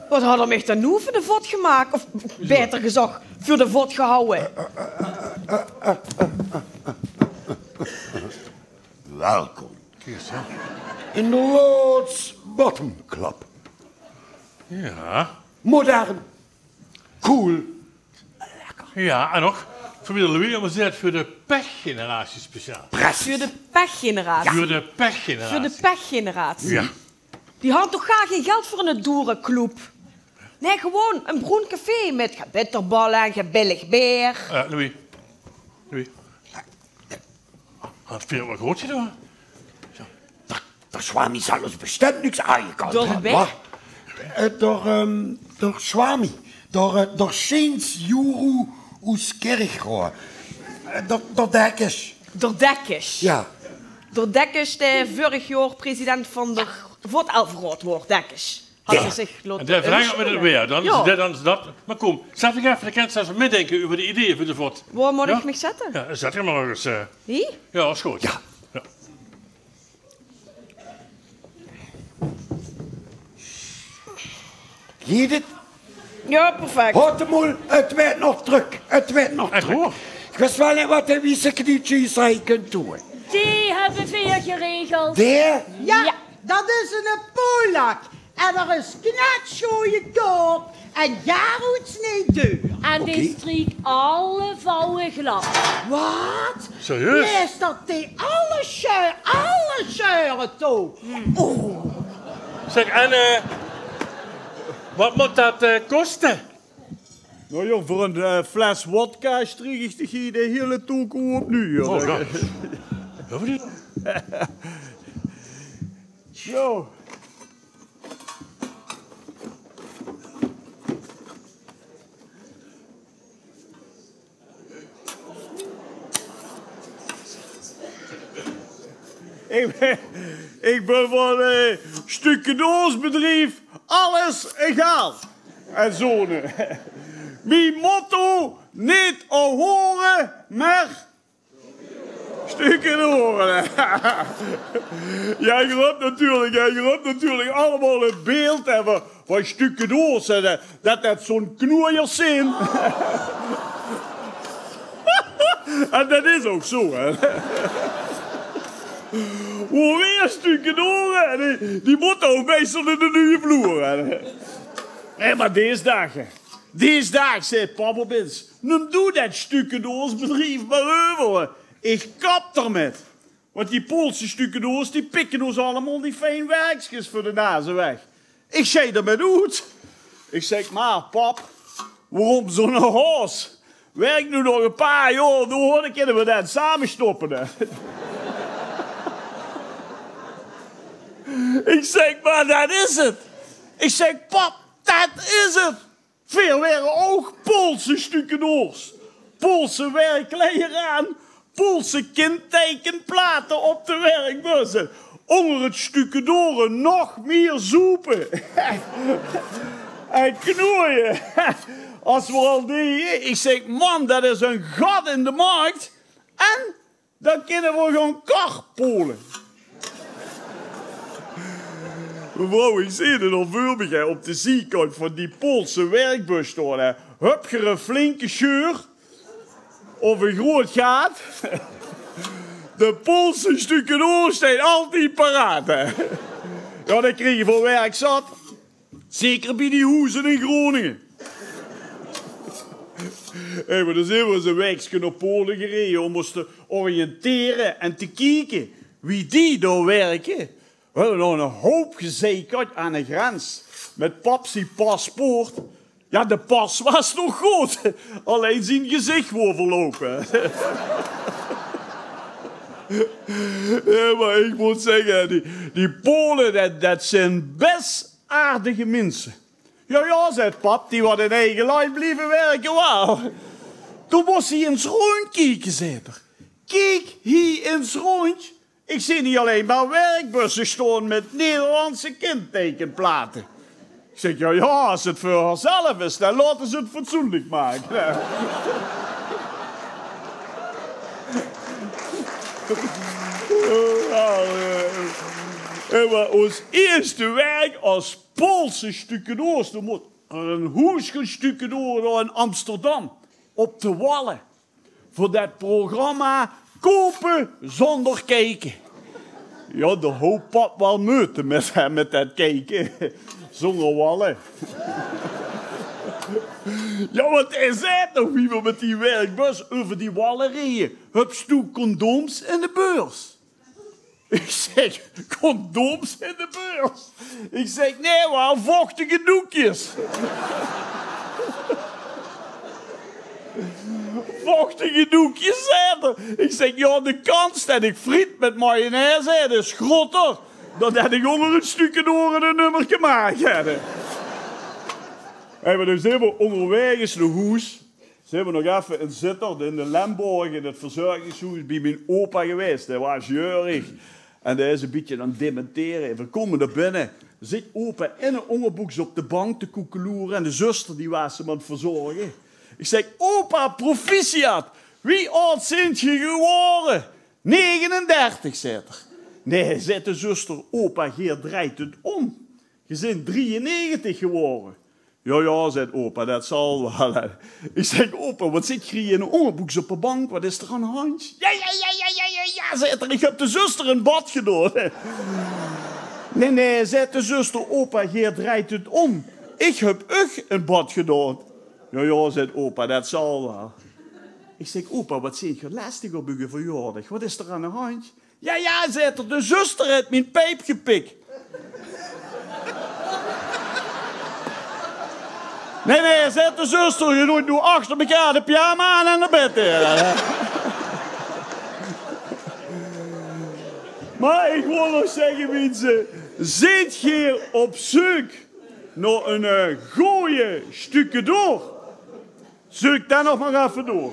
Wat haet 'r mich dan noe veur de vot gemaak? Of baeter gezag, veur de vot gehouwe? Welkom. In de Lords Bottom Club. Ja. Modern. Cool. Ja, en nog, veur wie de Louis allemaol zaet, veur de pechgeneratie speciaal. Precies. Veur de pechgeneratie. Veur de pechgeneratie. Veur de pechgeneratie. Ja. Die haet toch gaar gein geld veur 'n doereclub? Nae, gewoon 'n broen café mit bitterballe en gebillig beer. Eh, Louis. Louis. Haet Veer 't waal good gedaon? D'r swami zal ós besjtemd niks aajekant höbbe. D'r wae? Eh, d'r, ehm, d'r swami. D'r, eh, d'r Sins Juru oes Kirchroa. Eh, d'r, d'r Dekkes. D'r Dekkes? Ja. D'r Dekkes, dae vörig jaor president van d'r Votalverraod woor, Dekkes. Haet 'r zich laote... En dae verhengelt mit 't weer. Dan is dit, dan is dat. Mer kom, zèt dich effe, dan kins se effe mitdinke euver de ideeë veur de vot. Wo mót ich mich zètte? Ja, zèt dich mer örges, eh. Hie? Ja, is good. Ja. Ja. Geit 't? Ja, perfect. Hoort 'm al, 't weurt nog drök. 't Weurt nog drök. Ech waor? Ich wis waal neet wat de wieze knietjes hie kinne doon. Die höbbe veer geregeld. Dae? Ja, dat is 'ne Polak. En d'r is knetsjoeje kop en jaor oets neet deur. En die striek alle vouwe glad. Wat? Serieus? Is dat die alle sjeu-, alle sjeure toe? Oeh. Zeg, en, eh, wat mót dat, eh, koste? Nou jóng, veur 'n, eh, fles wodka striek ich dich hie de hiele toko opnuuj, jóng. Oh, ja. Ja, wat is... Zo. Ich bön, ich bön van, eh, stukadoorsbedrief Alles Egaal en Zone. Mien motto: neet ahoore, mer stukadoore. Ja, geer höb natuurlik, ja, geer höb natuurlik allemaol e beeld, hè, van, van stukadoors, hè, dat, dat dat zo'n knoeiers zeen. En dat is ouch zo, hè. Wo weer stukadoore, die, die mótte ouch meistal in de nuuje vloer, hè. Nae, mer dees daag, hè. Dees daag zaet pap opins: "Num doe det stukadoorsbedrief mer euver. Ich kap d'r mit." Want die Poolse stukadoors, die pikke ós allemaol die fien werkskes veur de naze weg. Ich sjei d'r mit oet. Ich zèk: "Mer pap, waorom zo'n haos? Werk noe nog e paar jaor door, dan kinne v'r det same stoppe, hè." Ich zèk: "Mer det is 't." Ich zèk: "Pap, det is 't." Veer waere ouch Poolse stukadoors. Poolse werkkleier aan, Poolse kinteikenplate op de werkbösse. Ónger 't stukadore nog mieë zoepe. En knoeie. Es v'r al deje, ich zèk: "Man, det is ein gat in de markt." En dan kinne v'r gaon carpoole. Mevrouw, ich zeen 't al veur mich, hè, op de ziekant van die Poolse werkbus staon, hè. Höb geer ein flinke sjeur of ein groot gaat? De Poolse stukadoor steit altied paraat, hè. Ja, dan kriege v'r werk zat. Zeker bie die hoezer in Groningen. Hé, mer dan zeen v'r ins e waekske nao Pole gereje óm ós te oriëntere en te kieke wie die dao werke. V'r höbbe nog 'n houp gezeik gehad aan de grens mit pap zie paspoort. Ja, de pas waas nog good. Allein zien gezich woor verloupe. Ja, mer ich mót zègke, die, die Pole, det, det zeen bès aardige minse. Ja, ja, zaet pap, die wat in eige land blieve werke, waal. Doe mós hie ins róndjkieke, zaet 'r. Kiek hie ins róndj. Ik zeen hie allein mer werkbusse staon mit Nederlandse kentekenplate. Ik zeg: "Jao, jao, as 't veur haarzelf is, dan laote ze 't fatsoenlik make." Jao, eh, eh, maar ós ierste werk as Poolse stukadoors, dan mót er ein hoes gaon stukadoore dao in Amsterdam, op de Walle, veur det programma Kopen zonder kijken. Jao, dao haw pap waal meujte mit, hè, mit det kijken. Zónger walle. Jao, want hae zaet nog, wie v'r mit die werkbus euver die walle reje: "Höbs doe condooms in de beurs?" Ik zeg: "Condooms in de beurs?" Ik zeg: "Nae waal, vochtige doekjes." "Vochtige doekjes?" zaet er. Ik zeg: "Jao, de kans det ik friet mit mayonaise aet is groter dan det ik ónger 't stukadoore ein nummerke maak." Hè, maar toen zeen v'r óngerwaeg nao hoes. Zeen v'r nog effe in Zitterd, in de Lemborg, in 't verzörgingshoes, bie mien opa gewaes. Dae waas jäörig. En dae is e bietje aan 't dementere. V'r kómme dao binne. Zit opa in 'n óngerboeks op de bank te koekeloere en de zuster, die waas 'm aan 't verzörge. Ik zeg: "Opa, proficiat. Wie aod zeentj ge gewaore?" "Negenendertig," zaet er. "Nae," zaet de zuster, "opa, geer drejt 't óm. Ge zeentj drieënnegentig gewaore." "Jao, jao," zaet opa, "det zal waal, hè." Ik zeg: "Opa, waat zit geer hie in 'n óngerboeks op de bank? Waat is d'r aan de handj?" "Jao, jao, jao," zaet er, "ich höb de zuster ein bad gedaon." "Nae, nae," zaet de zuster, "opa, geer drejt 't óm. Ich höb uch ein bad gedaon." "Jao, jao," zaet opa, "det zal waal." Ik zeg: "Opa, waat zeentj ge lestig op eur verjaordaag? Waat is d'r aan de handj?" "Jao, jao," zaet er, "de zuster haet mien piep gepik." "Nae, nae," zaet de zuster, "ge doot noe achter mekaar de pyjama aan en nao bed, hè." Maar ik wol nog zegge, minse, zeet geer op zeuk nao ein, eh, gooje stukadoor? Zeuk dan nog maar effe door.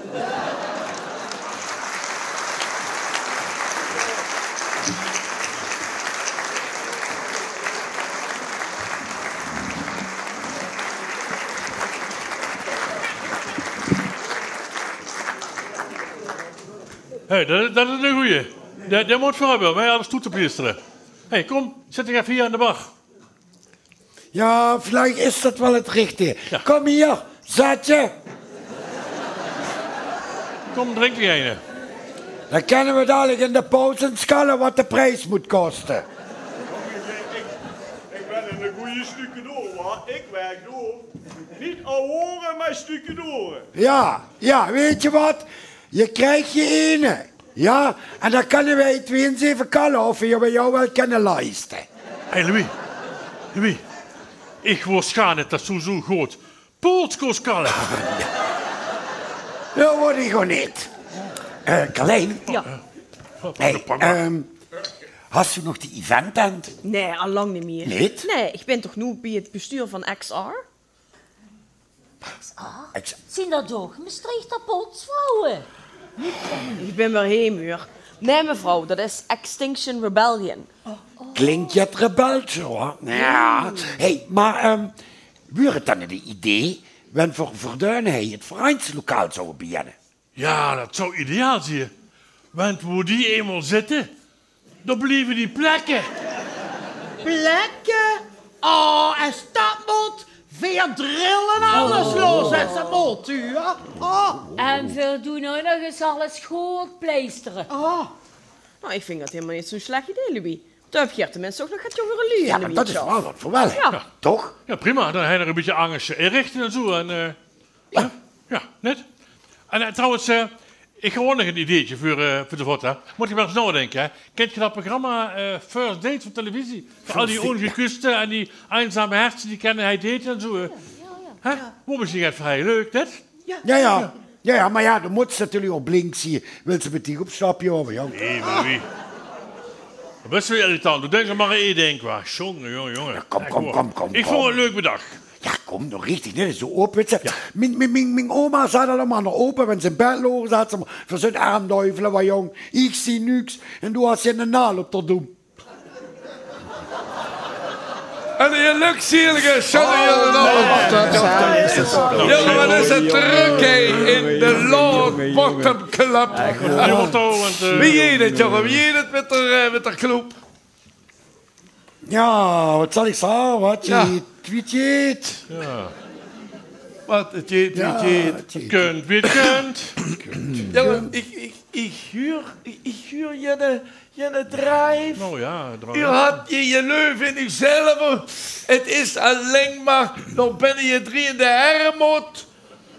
Hé, det, det is eine gooje. Dae, dae mót veur höbbe, óm alles toe te pliestere. Hé, kóm, zèt dich effe hie aan de bar. Jao, veleicht is det waal 't richtige. Jao. Kóm hie, zèt dich. Kóm, drink dich eine. Dan kinne v'r dalik in de pauze ins kalle waat de pries mót koste. Ich bön eine gooje stukadoor, wa? Ich werk door. Neet awore, maar stukadoor. Jao, jao, weits se waat? Doe kriegs d'r eine. Jao, en dan kinne v'r twieë ins effe kalle of v'r bie dich waal kinne laeste. Hé, Louis. Louis, ich wis gaar neet det doe zoe good Pools kós kalle. Jao, waat ich ouch neet. Eh, Carlijn? Jao. Hé, ehm, has doe nog die eventtent? Nae, al lang neet mieë. Neet? Nae, ich bön toch noe bie 't bestuur van X R. X R? Zeen det ouch Mestreechter poetsvrouwe? Ich bön weer heem, huur. Nae, mevrouw, det is Extinction Rebellion. Klink jet rebels, huur. Jao. Hé, maar, ehm, wuur 't dan 'n idee wen v'r veur duin hie 't vereinslokaal zouwe bejinne? Jao, det zou ideaal zieë. Want wo die einmaol zitte, dao blieve die plekke. Plekke? Oh, es det mót, veer drille alles los es det mót, huur. Oh. En veer doon ouch nog ins alles good pleistere. Oh. Nou, ich vinj det hielemaol neet zoe'n slech idee, Louis. Dao höb geer tenminste ouch nog get jóngere luuj in de bieërtsjaf. Jao, det is waal waat veur waal, toch? Jao, prima. Dan hei nog e bietje anges inrichte en zoe. En, eh, Jao. Jao, neet? En, eh, trouwens, eh, ich höb ouch nog ein ideetje veur, eh, veur de vot, hè. Mót geer mer ins naodinke, hè. Kènt geer det programma, eh, First Dates van televisie? Veur al die óngekuste en die einzame hertse die kinne hei date en zoe, hè. Hè? Wo, mesjiens get veur hei, leuk, neet? Jao, jao. Jao, jao, maar jao, dan mót ze natuurlik ouch blink zieë, wils ze mit dich op stap gaon, jao. Nae, Louis. Det is weer irritant. Doe dinks mer aan ein dink, wa. Jónge, jónge, jónge. Jao, kóm, kóm, kóm, kóm. Ich vónj 't leuk bedach. Jao, Kom noe richtig, neet zoe op, wits se. Mien, mien, mien, mien oma zaet allemaol aan häör opa, wen ze in bed loog, zaet ze: "Veer zeen erm duivele, wa jóng. Iech zie nuuks en doe has hie 'ne naal op d'r doem." En de gelökzielige Charlie. Jóng, wat is 't drök, hè, in de Lord Bottom Club. Wie geit 't, jóng? Wie geit 't mit de, eh, mit de club? Jao, wat zal iech zage? Wat jeet, wie jeet? Wat, 't jeet, wie 't jeet. Kunt, wie 't kunt. Jóng, iech, iech, iech huur, iech, iech huur jenne, jenne drive. Noe jao, drive. Geer hat jee geleuf in uuchzelf. 't Is allein mer, noe binne geer drie in de ermot.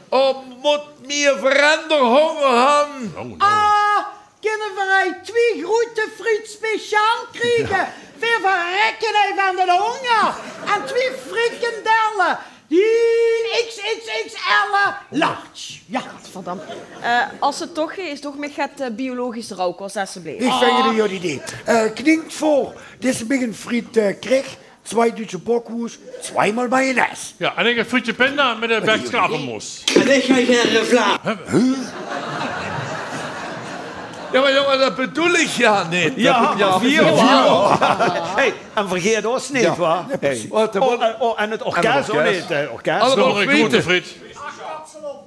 Of mot mier veranderhonger han. Ah, kinne veer hei twie groete friet speciaal kriege? Veer verrekke hei vaan d'n honger. En twie frikandelle. Die X X X L large. Jao. Godverdamme. Eh, es 't toch is, doog miech get, eh, biologische rauwkos, esjeblief. Iech vin 't e good idee. Eh, klinkt veur, dit is e bietje friet, eh, krieg. Tswai Duutsje bockwust, tswaimaol mayonaise. Jao, en iech e frietje pinda mit e bekske appelmoos. En iech gaon hei, eh, vla. Jao, meh jóng, dat bedoel iech jao neet. Jao, jao, jao. Hey, en vergeet ós neet, wa? Hey. Wat, wat? Oh, eh, oh, en 't orkes ouch neet, eh, orkes. Allemaol friete.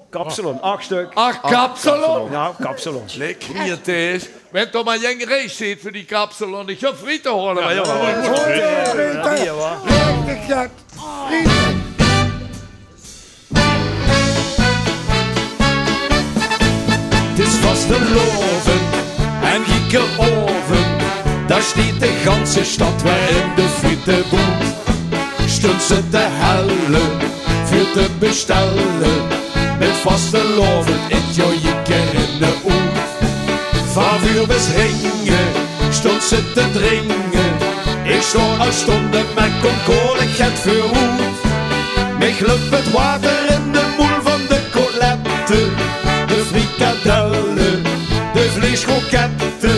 Kapsalon, ach stök. Ach, kapsalon? Jao, kapsalon. Lekker, hie, Thijs. Wen toch mer jeng reis zeet veur die kapsalon. Iech gaon friete hole, meh jóng. Jao, jao, jao. Hie, wa? Lekker, jao. Friete. 't Is vastelaovend en iedere aovend, dao steit de ganse stad weer in de frietebood. Stoont ze te helle, veur te bestelle, mit vastelaovend in 't jaor iedere oet. Vaan veur bis hinge stoont ze te dringe. Iech stoon al stoonde, meh kom gaar neet get veuroet. Miech löp 't water in de moel vaan de kotlette, de frikandelle, de vleiskrokette.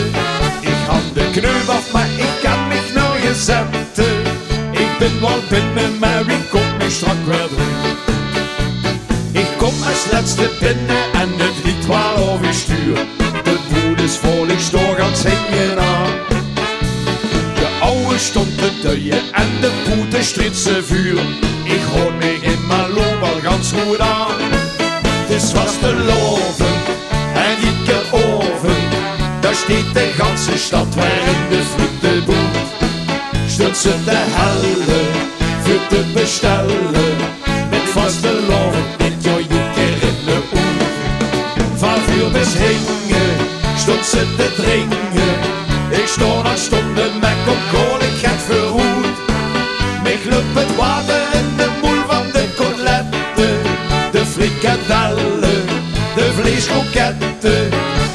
Iech han de kneup aof, meh iech kin miech nörges zètte. Iech bin wel binne, meh wie kom iech straks weer trök? Iech kom es lèste binne en 't liet wel of iech stuur. De bood is vol, iech stoon gans hingenaan. De awwe stoont te duie en de poete striet ze vuur. Iech houd miech in mien loop al gans good aan. 't Is vastelaovend en iedere aovend, dao steit de ganse stad weer in de frietebood. Stoont ze te helle, veur te bestelle, mit vastelaovend in 't jaor iedere oet. Vaan veur bis hinge stoont ze te dringe. Iech stoon al stoonde, meh kom gaar neet get veuroet. Miech löp 't water in de moel vaan de kotlette, de frikandelle, de vleiskrokette.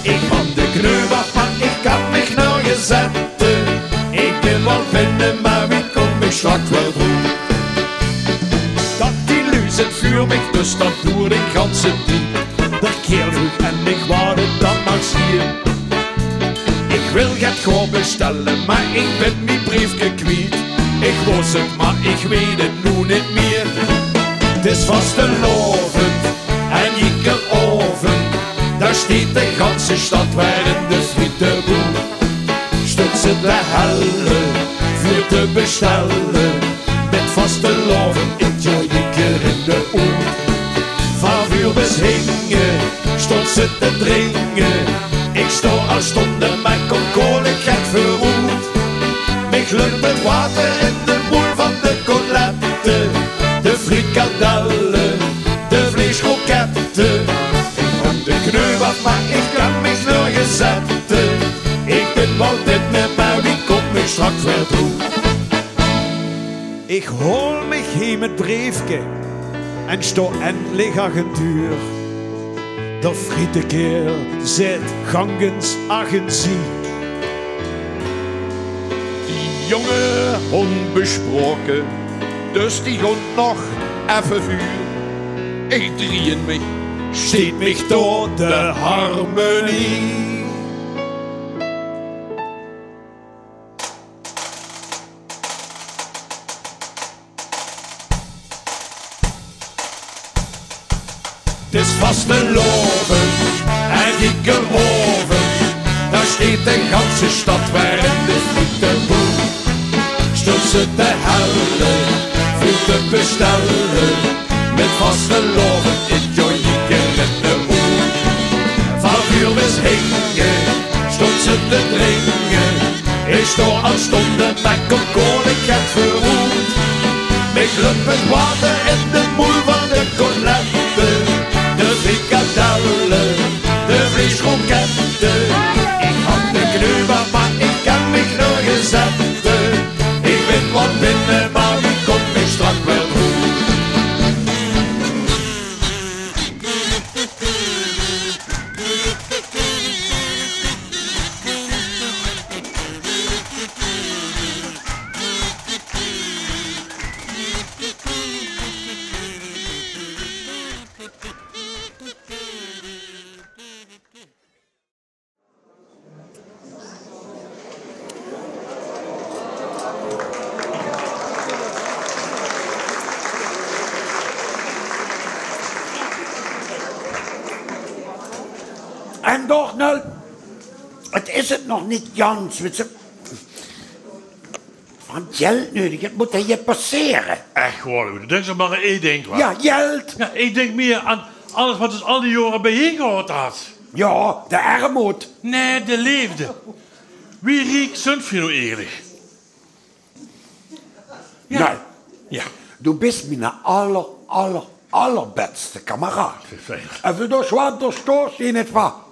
Iech han de kneup aof, meh iech kin miech nörges zètte. Iech bin wel binne, meh wie kom iech straks weer trök? Dat die luuj ziech veur miech, dus dat doert 'ne ganse tied. D'r keer vleug en iech waor 't dan nog zier. Iech wèl get goon bestelle, meh iech bin mie breefke kwiet. Iech wis 't, meh iech weet 't noe neet mie. 't Is vastelaovend en iedere aovend, dao steit de ganse stad weer in de frietebood. Stoont ze te helle, veur te bestelle, mit vastelaovend in 't jaor iedere oet. Vaan veur bis hinge stoont ze te dringe. Iech stoon al stoonde, meh kom gaar neet get veuroet. Miech löp 't water in de moel vaan de kotlette, de frikandelle, de vleiskrokette. Iech han de kneup aof, meh iech kin miech nörges zètte. Iech bin wel binne, meh wie kom iech straks weer trök? Iech haol miech heim 't breefke en stoon endlich achter deur. D'r frietekeerl zit gangens achter zie. Die jonge onbesproke, dus die goont nog effe vuur. Iech drei miech, steit miech tot de harmonie. Vastelaovend en gieke raovend, dao sjteet de ganse sjtad weer in de frieteboem. Sjtónt ze te helle, veur te besjtelle, mit vastelaovend in Jojieke in de hoek. Van vuur bis hinge sjtónt ze te dringe. Ich sjtao al sjtónde, mer kóm gaar neet get veuroet. Mich löp 't water in de moel van de kolette. De frikadelle, de vleisjrokette. Ich han de kneuver, mer ich kin mich nörges zètte. Ich bin waal binne, mer ich kóm mich sjtrak weer oet. En toch, noe, 't is 't nog neet gans, wits se. Want jeld neudig, 't mót hie passere. Ech waor, Luc, doe dinks mer aan één dink, wa? Jao, jeld. Jao, ich dink mieë aan alles wat ós al die jaore bijein gehaold haet. Jao, de ermood. Nae, de leefde. Wie riek zunt veer noe eigelik? Jao. Noe, jao. Doe bis miene aller, aller, allerbèste kameraad. Vervelend. En veur dae sjwarte sjtoors die net va. Jao.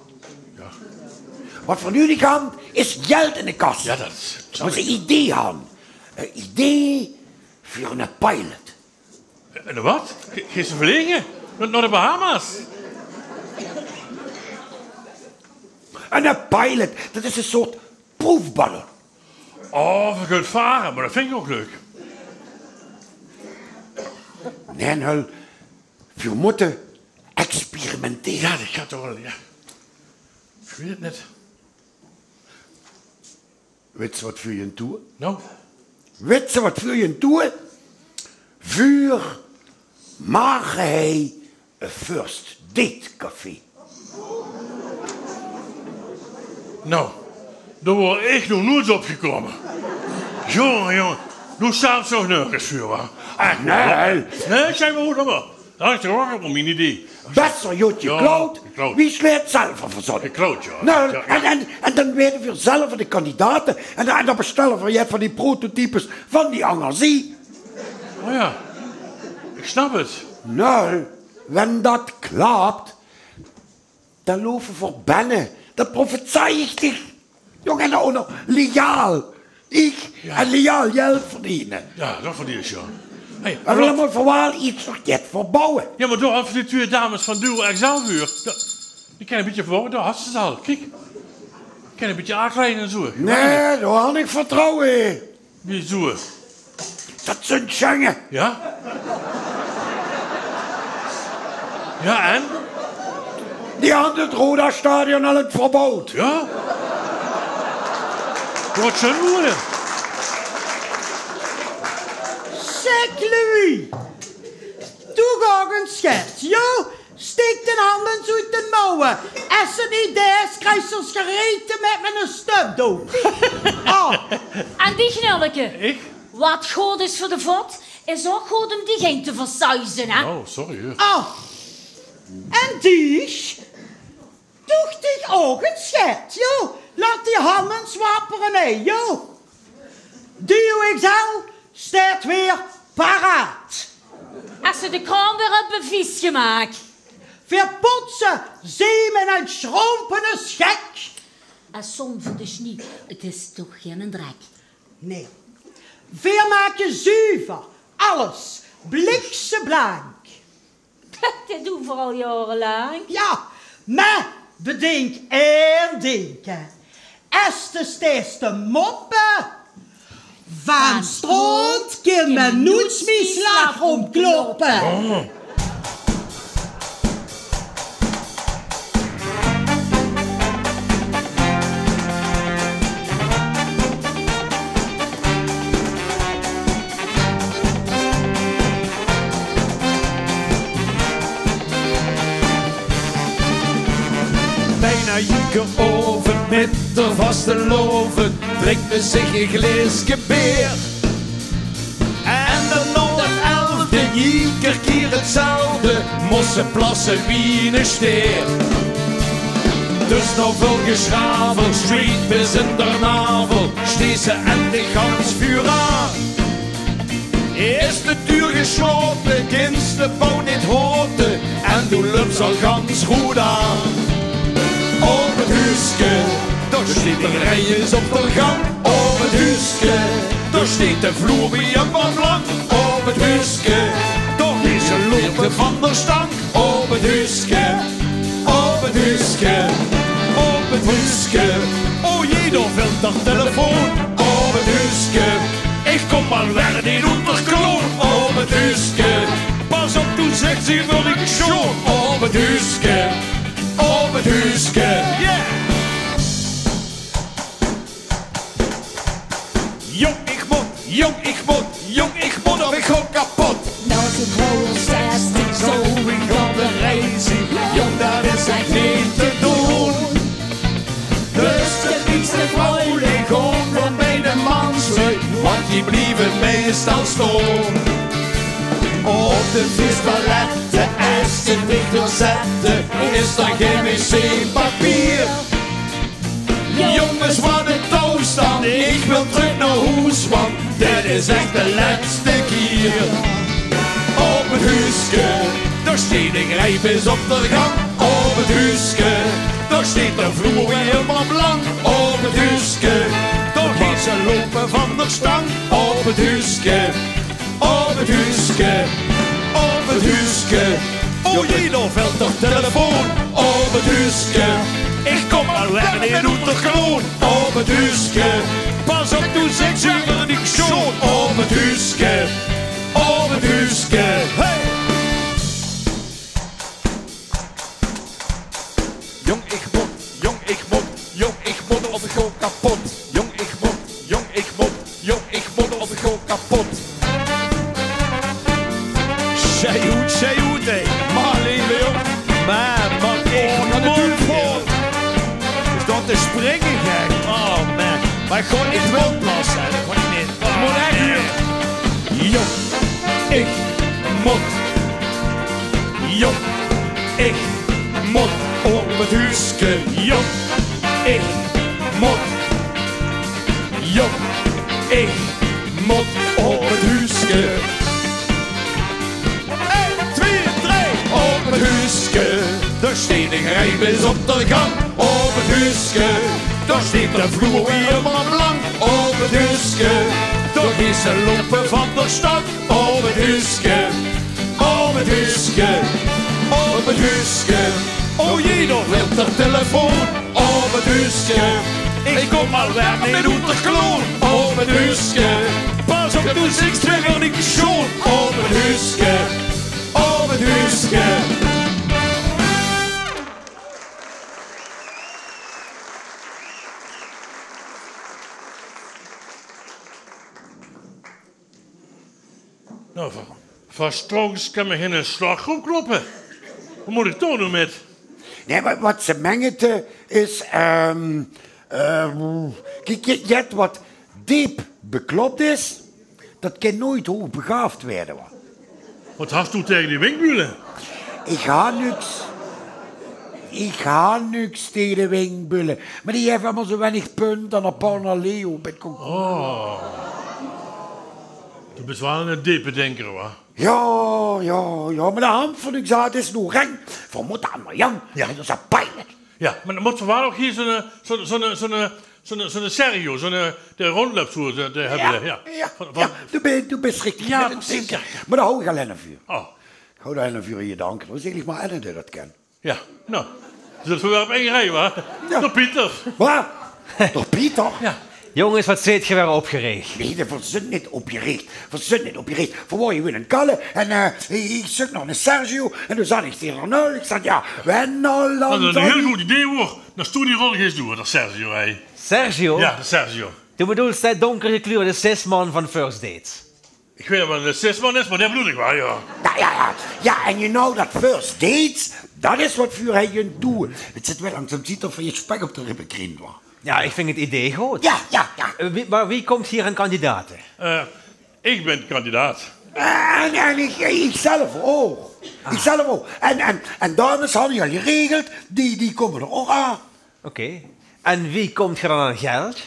Wat veer noe neet han, is jeld in de kas. Jao, dat snap ich. Mót 'n idee han. 'n Idee veur 'ne pilot. 'Ne wat? Ge-, geis se vlege? Nao, nao de Bahama's? 'Ne pilot, dat is 'n soort proefballon. Oh, veer kónne vare, mer dat vinj ich ouch leuk. Nae, Nel, veer mótte experimentere. Jao, dat geit toch waal, jao. Ich weit 't neet. Wits se wat veer hie doon? Noe? Wits se wat veer hie doon? Veer make hie 'n first date café. Noe, dao waor ich nog noeats op gekómme. Jónge, jónge, doe sjtapps toch nörges veur, wa? Ech, nae. Nae, zèk mer, waat dan mer. Dat is toch ouch 'n mien idee. Besser, jao, geklaud. Wie sjlech zelf verzónne. Geklaud, jao. Noe, jao, jao. En, en, en dan weite veer zelf de kandidate. En, en dan besjtèlle veer jet van die prototypes van die anger zie. Oh jao. Ich snap 't. Noe, wen dat klap, dan loupe veer binne. Dat profezeij ich dich. Jóng, en dan ouch nog legaal. Ich en legaal jeld verdeene. Jao, dat verdien ich, jao. Hey, en veer mótte waal ierst nog get verbouwe. Jao, mer dao han veer die twieë dames van Duo X L veur. Die kinne 'n bietje verbouwe, dao han ze ze al. Kiek. Kinne 'n bietje aankleie en zoe. Nae, dao han ich vertrouwe in. Wiezoe? Dat zunt sjinge. Jao? Jao, en? Die han 't Roda-stadion al verbouwd. Jao? Wat zeen woorde? Zèk, Louis. Doe gaon ich get, jao? Sjteek de han ins oet de mouwe. Es se 't neet deis, kriegs se 't gerete mit, mit 'n stupdook. Oh. En dich, Nelleke? Ich? Wat good is veur de vot, is ouch good óm dich heen te versuize, hè? Oh, sorry, hè. Oh. En dich? Doog dich ouch ins get, jao? Laot die han ins wappere, hè, jao? Duo X L sjteit weer paraat. Es se de kraom weer höbs vies gemaak. Veer potse, zeeme en sjrómpe es gek. En zón veur de snie, 't is toch geine drek. Nae. Veer make zuver, alles, blikseblank. Det doon veer al jaorelank. Jao, mer bedink ein dink, hè. Es de sjteis te moppe, van sjtrónt kin me noets mie sjlaagroom kloppe. Oh. Iedere aovend mit de vastelaovend drinke ze zich e glaeske beer. En dan nao de elfde, iedere kier 'tzelfde, mós ze plasse wie 'ne steer. Dus nao väöl gesjravel, zweet bis in d'r navel, steet ze endlich gans veuraan. Is de deur geslote, kins de vrouw neet hote en doe löps al gans good aan. Op 't huuske, dao steet de rij is op d'r gang. Op 't huuske, dao steet de vloer wie 'n blank. Op 't huuske, dao is ze lopen van d'r stank. Op 't huuske, op 't huuske, op 't huuske. O jee, dao velt d'r telefoon. Op 't huuske, ich kom al weer neet oet d'r kloon. Op 't huuske, pas op, doe zeks ze weer niks sjoon. Op 't huuske, op 't huuske. Yeah! Jóng, ich mót, jóng, ich mót, jóng, ich mót of ich gaon kapot. Nao de vrouwenzestig zo, ich op de reis. Jóng, dat is echt neet te doon. Dus de liefste vrouw, die gaon veur bij de manslui, want die blieve meestal stoon. Op de viestoilette, es ze dich doorzette, is d'r gein wc-papier. Jónges, wat 'ne toestand, ich wil trök nao hoes, want dit is echt de lètste kier. Op 't huuske, dao steet de grijp is op d'r gang. Op 't huuske, dao steet d'r vloer weer helemaol blank. Op 't huuske, dao geet ze lopen van d'r stank. Op 't huuske, op 't huuske, op 't huuske. O jee, dao velt d'r telefoon. Op 't huuske, ich kom al weer neet oet d'r kloon. Op 't huuske, pas op, doe zeks ze weer niks sjoon. Op 't huuske, op 't huuske. Hey! Jóng, ich mót, jóng, ich mót, jóng, ich mót of ich gaon kapot. Jóng, ich mót, jóng, ich mót, jóng, ich mót of ich gaon kapot. Sjei oet, sjei oet, hè. Mer leve jóng. Mer, mer ich mót. Is dat te springe, gek? Oh man. Mer ich gaon neet, ich wil plasse, hè. Dat gaon ich neet. Ich mót echt huur. Jóng, ich mót. Jóng, ich mót op 't huuske. Jóng, ich mót. Jóng, ich mót op 't huuske. Ein, twee, drie. Op 't huuske, dao steet de grijp is op d'r gang. Op 't huuske, dao steet d'r vloer weer helemaol blank. Op 't huuske, dao geet ze lopen van d'r stank. Op 't huuske, op 't huuske, op 't huuske. O jee, dao velt d'r telefoon. Op 't huuske, ich kom al weer neet oet d'r kloon. Op 't huuske, pas op, doe zeks ze weer niks sjoon. Op 't huuske, op 't huuske. Nou, va-, vastrouwens kan mich in 'n slagroom kloppe. Wat mót ich dao noe mit? Nae, mer wat ze mengete is, ehm, ehm, kiek, jet, jet wat deep beklop is, dat kin noeit hoogbegaafd waere, wa. Wat has doe taenge die winkbulle? Ich ha niks. Ich ha niks taenge de winkbulle. Mer die höbbe allemaol zo weinig punt aan de Parnaleo bij 't Concours. Oh. Doe bis waal 'ne depe dinker, wa? Jao, jao, jao, mer de hand van uw zaad is noe rein. Veer mótte aan Marjan. Jao. Dat is pijnlik. Jao, mer dan mót veer waal ouch hie zoe'n, zoe'n, zoe'n, zoe'n, zoe'n, zoe'n Sergio, zoe'n, dae róndjlöp zoe, dae, dae höbbe veer, jao. Jao, jao, doe bis, doe bis richtig. Jao, precies, jao. Mer dan hou ich allein veur. Oh. Ich hou allein veur hie, dank. Dan zèk ich mer eine dae dat kin. Jao, nou. Dus dat veer weer op ein rij, wa? Jao. D'r Pieter. Wa? D'r Pieter? Jao. Jónges, wat zeet geer weer opgereeg? Nae, veer zeen neet opgereeg. Veer zeen neet opgereeg. Veer waore hie aan 't kalle en, eh, ich zeuk nog eine Sergio en doe zag ich taenge Arnold, ich zag, jao, wen al. Dat is ein hiel good idee, huur. Dan stoon die rol geis doe, d'r Sergio, hè. Sergio? Jao, d'r Sergio. Doe bedoels dae donkergekleurde sisman van First Dates? Ich weit neet wat 'ne sisman is, mer dae bedoel ich waal, jao. Jao, jao, jao. Jao, en you know dat First Dates, Dat is wat veur hei in doe. 't Zit waal langzaam, ziet d'r van je spek op de ribbe kriend, wa? Ja, ich vinj 't idee good. Ja, ja, ja. Eh, wie, mer wie kump geer aan kandidate? Eh, ich bin kandidaat. En, en ich, ich zelf ouch. Ich zelf ouch. En, en, en dames hadde ich al geregeld, die, die kómme d'r ouch aan. Oké. En wie kump geer dan aan geld?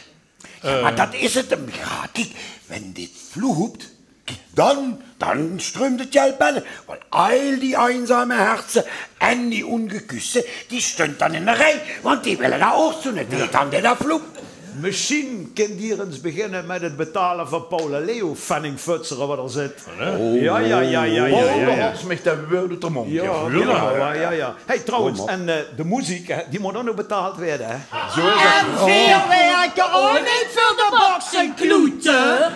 Ja, mer dat is 't 'm. Ja, kiek, wen dit vloept, kiek, dan, dan struump 't geld binne. Want al die einzame hertse en die ongekuste, die stunt dan in de rij, want die wille dao ouch zoe'n date han, die dao vloept. Mesjien kint geer ins beginne mit 't betale van Paul en Leo, fenningfutsere wat d'r zit. Ja, ja, ja, ja, ja, ja. Paul, de hools mich de wäörd oet de móndj. Ja, ja, ja, ja. Hey, trouwens, en, eh, de meziek, hè, die mót ouch nog betaald waere, hè? Zo is 't. En veer wirke ouch neet veur de box en kloete.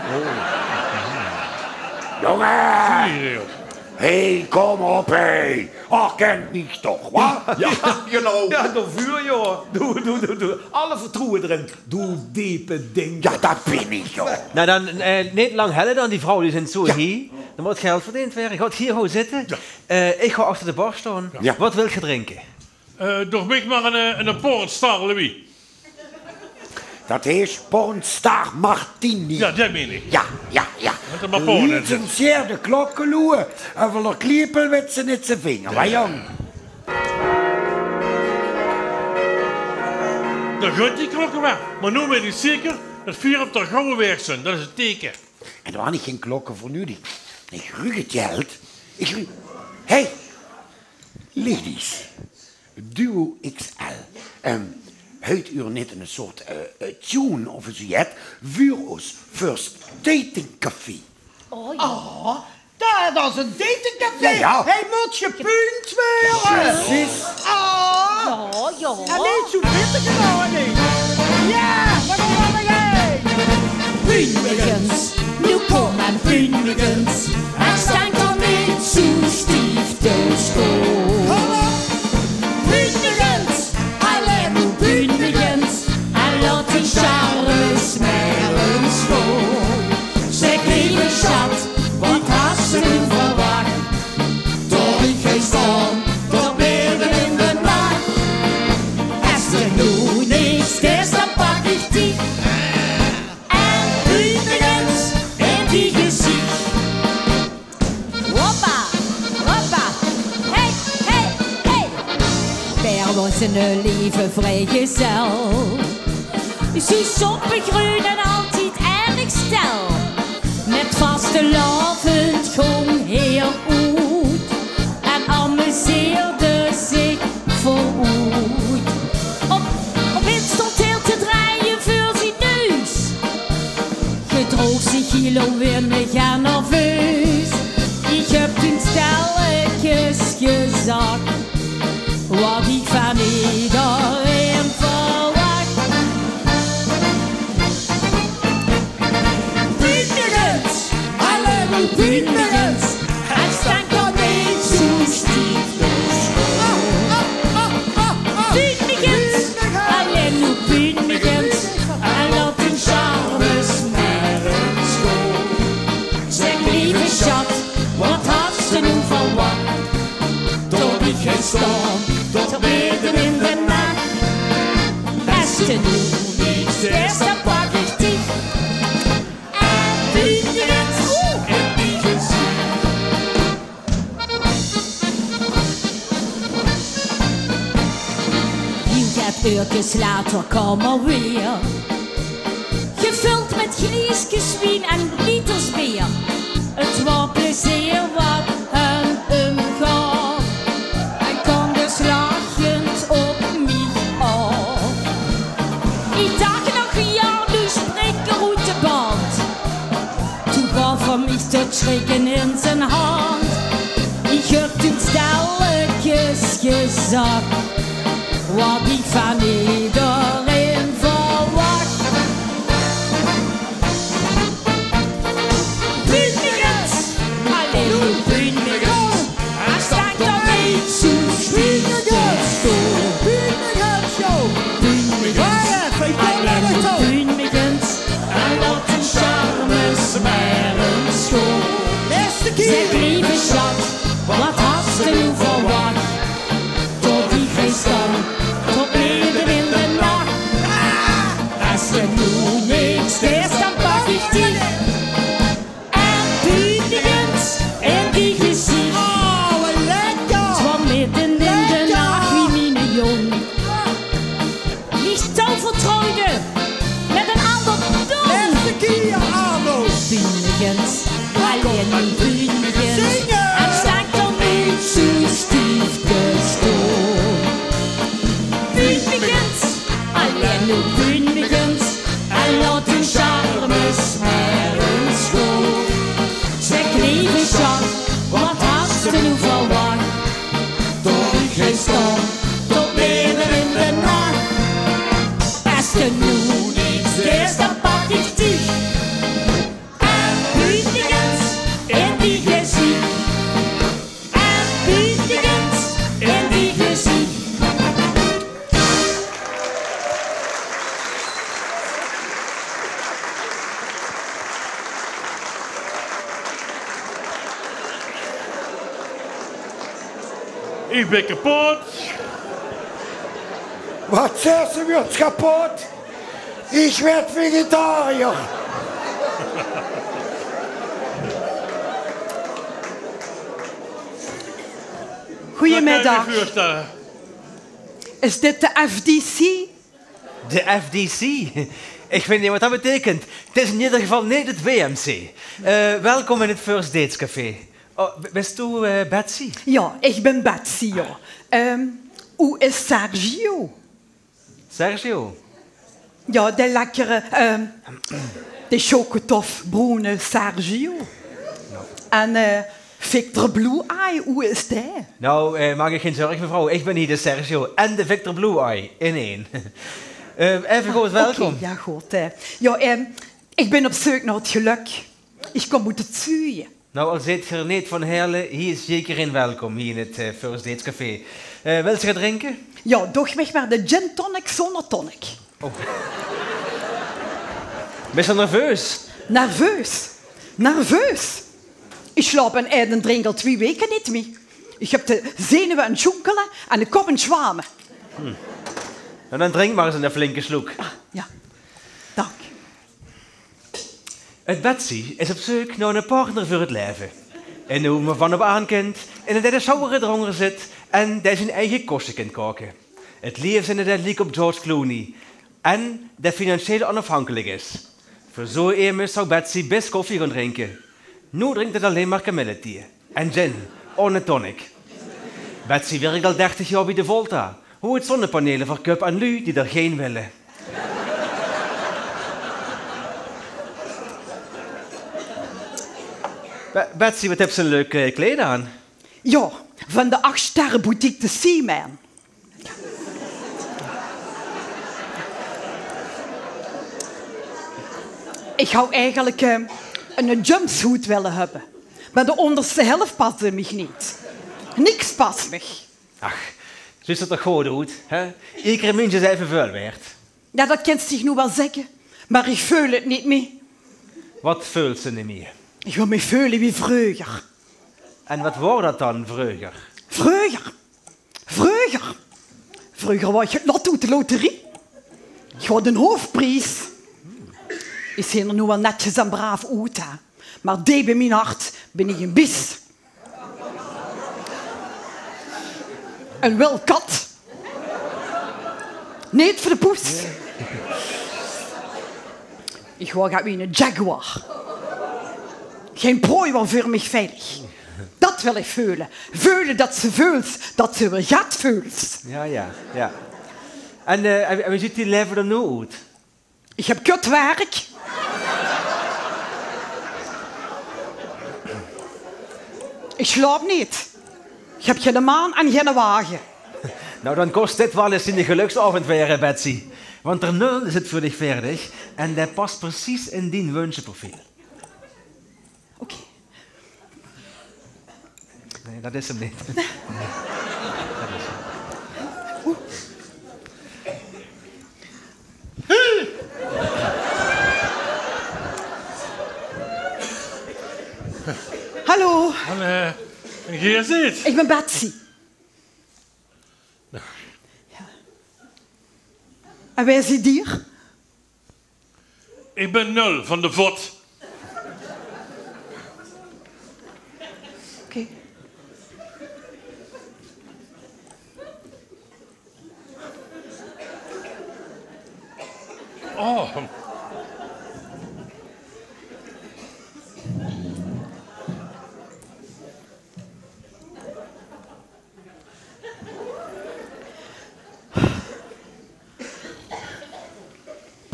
Jónge! Hey, kóm op, hey. Ach, kint mich toch, wa? Ja, genau. Ja, daoveur, joh. Doe, doe, doe, doe. Alle vertroewe d'rin. Doe depe dink. Ja, dat bin ich, joh. Nou, dan, eh, neet lang helle dan, die vrouwe die zint zo hie. Dan mót geld verdeend waere. Gaot geer gewoon zitte. Ja. Eh, ich gaon achter de bar staon. Ja. Wat wilt geer drinke? Eh, doog mich mer ein, eh, ein pornstar, Louis. Dat heet pornstar martini. Ja, dat mein ich. Ja, ja, ja. Licenseerde klokkeloer en van de kliepel wit ze nit ze vinger. Wa, jóng? Dao gaon die klokke weer. Mer noe wit ich zeker dat veer op de gouwe waeg zint. Dat is 't teke. En dao han ich gein klokke veur nudig. Ich ruuk 't geld. Ich ruuk... Hey, ladies. Duo X L. Ehm, höbt geer nit ein soort, eh, eh, tune of zoe jet veur ós first datingcafé? Oh, ja. Oh, dat is ein datingcafé. Ja, ja. Hey, mót gepuunt waere. Precies. Oh. Ja, ja. En neet zoe witte gewoon neet. Ja, wat wil ich? Puun mich ins, noe kóm en puun mich ins. En staon d'r neet zoe stief te staon. Puun mich ins, allein noe puun mich ins. En laot die charmes mer ins gaon. Zèk, leve sjat, wat has se noe verwach? Dao höb ich gein zin in, dao binne in de nach. Es 't noe niks is, dan pak ich dich. En puun mich ins in dien gezich. Hoppa, hoppa, hey, hey, hey. Veer waore ein leve vriegezel. Zoe sjop, greun en altied erg stel. Mit vastelaovend góng geer oet en amuseerde zich veuroet. Op, op ins stóng geer te drejje veur zien neus. Gedroog zich hiel ónwinnig en nerveus. Ich höb toen stilletjes gezag wat ich van ederein verwach. Puun mich ins, allein noe puun mich ins. En staon d'r neet zoe stief te staon. Puun mich ins, allein noe puun mich ins. En laot die charmes mer ins gaon. Zèk, leve sjat, wat has se noe verwach? Dao höb ich gein zin in, dao binne in de nach. Es 't noe niks is, dan pak ich dich. En puun mich ins in dien gezich. Hiel get uurkes later kaom 'r weer. Gevöld mit glieskes wien en liters beer. 't Waor plezeer wat 'm umgaon. En kaom dus lachend op mich aaf. Ich dach nog, ja, noe springk 'r oet de band. Toen gaof 'r mich tot sjrikke in zien hand. Ich höb toen stilletjes gezag wat ich van ederein verwach. Puun mich ins, allein noe puun mich ins. En staon d'r neet zoe stief te staon. Puun mich ins, allein noe puun mich ins. En laot die charmes mer ins gaon. Zèk, leve sjat, wat has se noe verwach? Noe bundj mich ins en laot dien charmes mer ins goon. Zèk, leve sjat, wat hads se noe verwach? Tot ich hie sjtaon tot midde in de nach. Es se noe niks deis, dan pak ich dich en bundj mich ins in dien gezich. En bundj mich ins in dien gezich. Ich bön kepot. Wat zaes se, wuuerts kepot? Ich waer vegetariër. Goeiemiddag. Is dit de F D C? De F D C? Ich weit neet wat dat beteikent. 't Is in eder geval neet 't W M C. Eh, welkom in 't First Dates Café. Oh, b-, bis doe, eh, Betsy? Jao, ich bön Betsy, jao. Ehm, oe is Sergio? Sergio? Jao, de lekkere, ehm, de chocotofbroene Sergio. En, eh, Victor Blue Eye, oe is dae? Nou, eh, maak uch gein zörg, mevrouw. Ich bön hie de Sergio en de Victor Blue Eye in ein. Eh, effe good, welkom. Oké, jao, good, hè. Jao, ehm, ich bön op zeuk nao 't gelök. Ich kóm oet 't zuuje. Nou, al zeet geer neet van Heële, hie is jekereen welkom, hie in 't, eh, First Dates Café. Eh, wils se get drinke? Jao, doog mich mer de gin tonic zónger tonic. Oh. Bis se nerveus? Nerveus? Nerveus? Ich sjlaop en aet en drink al twie weke neet mie. Ich höb de zenuwe aan 't sjoenkele en de kop aan 't sjwame. Hm. Nou, dan drink mer ins 'ne flinke sjloek. Ah, jao. Dank. 't Betsy is op zeuk nao 'ne partner veur 't laeve. Eine oe mer van op aan kint en dae de sjouwer d'rónger zit en dae zien eige kosje kint kaoke. 't Leefs eine dae liek op George Clooney en dae financieel onafhankelik is. Veur zoe emes zou Betsy bès koffie gaon drinke. Noe drinkt 't allein mer kamillethee. En gin, ohne tonic. Betsy wirk al dertig jaor bie de Volta, wo 't zonnepanele verköp aan luuj die d'r gein wille. Be-, Betsy, wat höbs se 'n leuk, eh, kleid aan. Jao, van de acht sterre boutique de Seaman. Ich zou eigelik, eh, 'ne jumpsuit wille höbbe. Mer de óngerste helf pasde mich neet. Niks pas mich. Ach, zuus se d'r toch good oet, hè? Eder mins is eve väöl waerd. Jao, dat kins se noe waal zègke, mer ich veul 't neet mie. Wat veuls se neet mie? Ich wil mich veule wie vreuger. En wat waor dat dan, vreuger? Vreuger? Vreuger? Vreuger waor ich 't lot oet de loterie. Ich waor d'n hoofpries. Ich zeen d'r noe waal netjes en braaf oet, hè. Mer deep in mien hart bin ich ein bies. Ein wild kat. Neet veur de poes. Ich waor get wie eine jaguar. Gein prooi waor veur mich veilig. Dat wil ich veule. Veule dat se veuls, dat se weer get veuls. Jao, jao, jao. En, eh, en wie zuut dien laeve d'r noe oet? Ich höb kutwerk. Ich sjlaop neet. Ich höb geine maan en geine wage. Nou, dan kós dit waal ins diene gelöksaovend waere, Betsy. Want d'r nul zit veur dich vaerdig en dae pas precies in dien wunsjeprofiel. Oké. Nae, dat is 'm neet. Hallo. Hallo. En geer zeet? Ich bön Betsy. Jao. En wae zeet geer? Ich bön Nul van de Vot. Oké. Oh.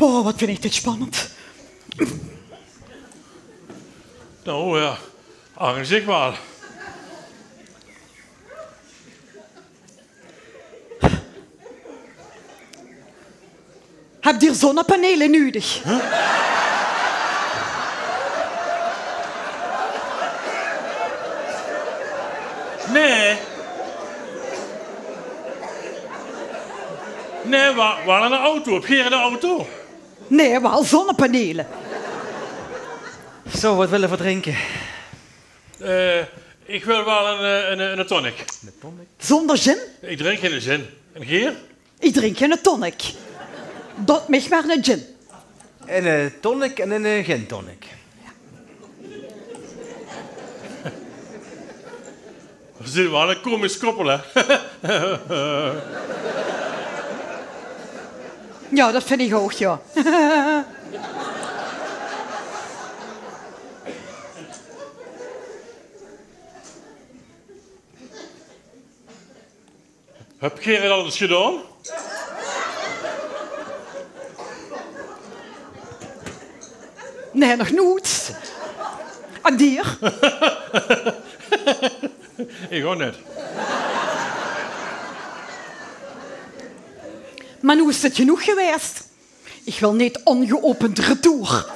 Oh, wat vind ich dit spannend. Nou ja, aan zich waal. Höb geer zonnepanele nudig? Nae. Nae, wa-, waal 'n auto. Höb geer 'n auto? Nae, waal zonnepanele. Zo, wat wille v'r drinke? Eh, ich wil waal 'n, eh, 'n, 'n tonic. Zónger gin? Ich drink geine gin. En geer? Ich drink geine tonic. Doot mich mer 'ne gin. 'Ne, eh, tonic en 'ne, eh, gin tonic. Veer zeen waal 'n komisch koppel, hè? Jao, dat vinj ich ouch, jao. Höb geer 't al ins gedaon? Nae, nog noets. En geer? Ich ouch neet. Mer noe is 't genóg gewaes. Ich wil neet óngeopend retour.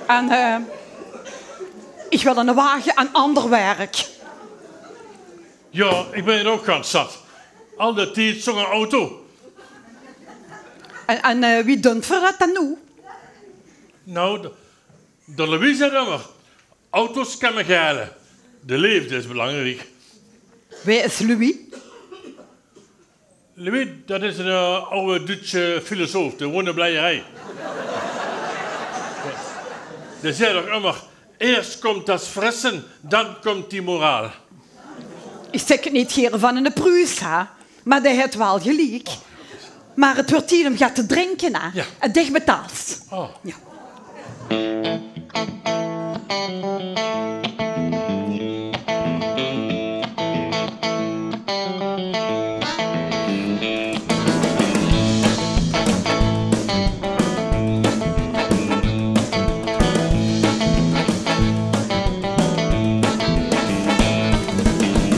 En, eh, ich wil 'ne wage en anger werk. Jao, ich bin 't ouch gans zat. Al dae tied zónger auto. En, en, eh, wie dunt v'r dat dan noe? Nou, de, de Louis zaet ummer: auto's kènne geld. De leefde is belangriek. Wae is Louis? Louis, dat is 'n, eh, aw Duutse filosoof, dae woont in Bleierij. Dae zaet toch ummer: "Eerst komt das Fressen, dann kommt die Moral." Ich zègk 't neet gaer van 'ne Pruus, hè, mer dae haet waal geliek. Mer 't wuuert tied óm get te drinke, hè. Jao. En dich betaals. Oh. Jao.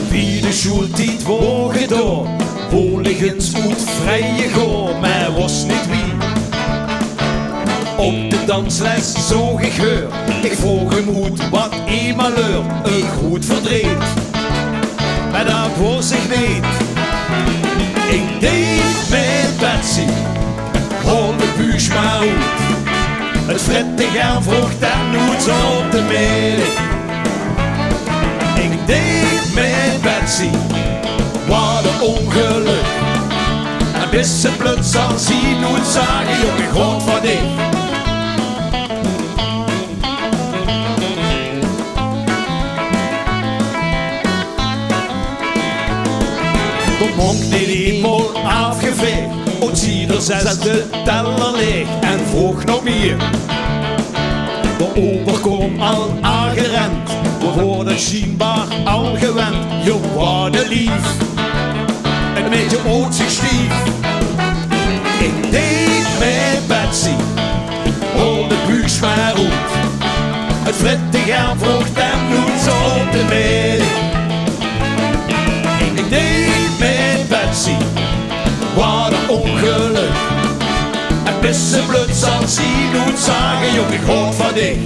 Wie de sjoeltied woor gedaon, wól ich ins oet vrieje gaon, mer wós neet wie. Op de dansles zoog ich häör, ich vroog häör oet wat e malheur, e groet verdreet. Mer dat wós ich neet. Ich deeg mit Betsy, haol de buus mer oet. 't Frittegerm vroog dan noets op de middig. Ich deeg mit Betsy, wat e óngelök. En bis ze plots al zien noets zage: "Jóng, ich haoj van dich." De monk neet eemol aafgevaeg, oet zieder zesde teller leeg en vroog nog mieë. De ober koom al aangerend, veer woorte sjienbaar al gewend. Jóng, wat e lief, 't meidje oet zich stief. Ich deeg mit Betsy, haol de buus mer oet. 't Frittegerm vroog dan noets op de middig. Ich deeg mit Betsy, wat e óngelök. En bis ze plots al zien noets zage: "Jóng, ich haoj van dich."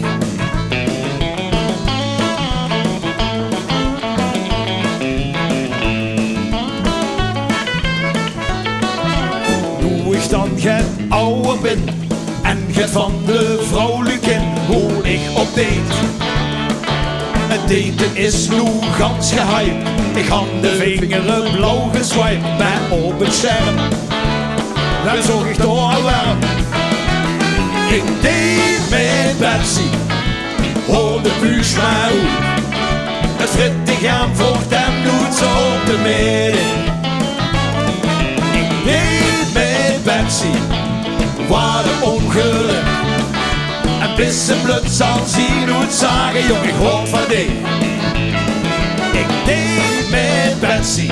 Noe ich dan get awwer bin en get van de vrouwluuj kin, wól ich op date. 't Daten is noe gans gehyped. Ich han de vingere blauw geswiped, mer op 't scherm, dan zoog ich toch al werm. Ich deeg mit Betsy, haol de buus mer oet. 't Frittegerm vroog dan noets op de middig. Ich deeg mit Betsy, wat e óngelök. En Pisseblut zal zien oet zage, jóng, ich haoj van dich. Ich deej mit Betsy,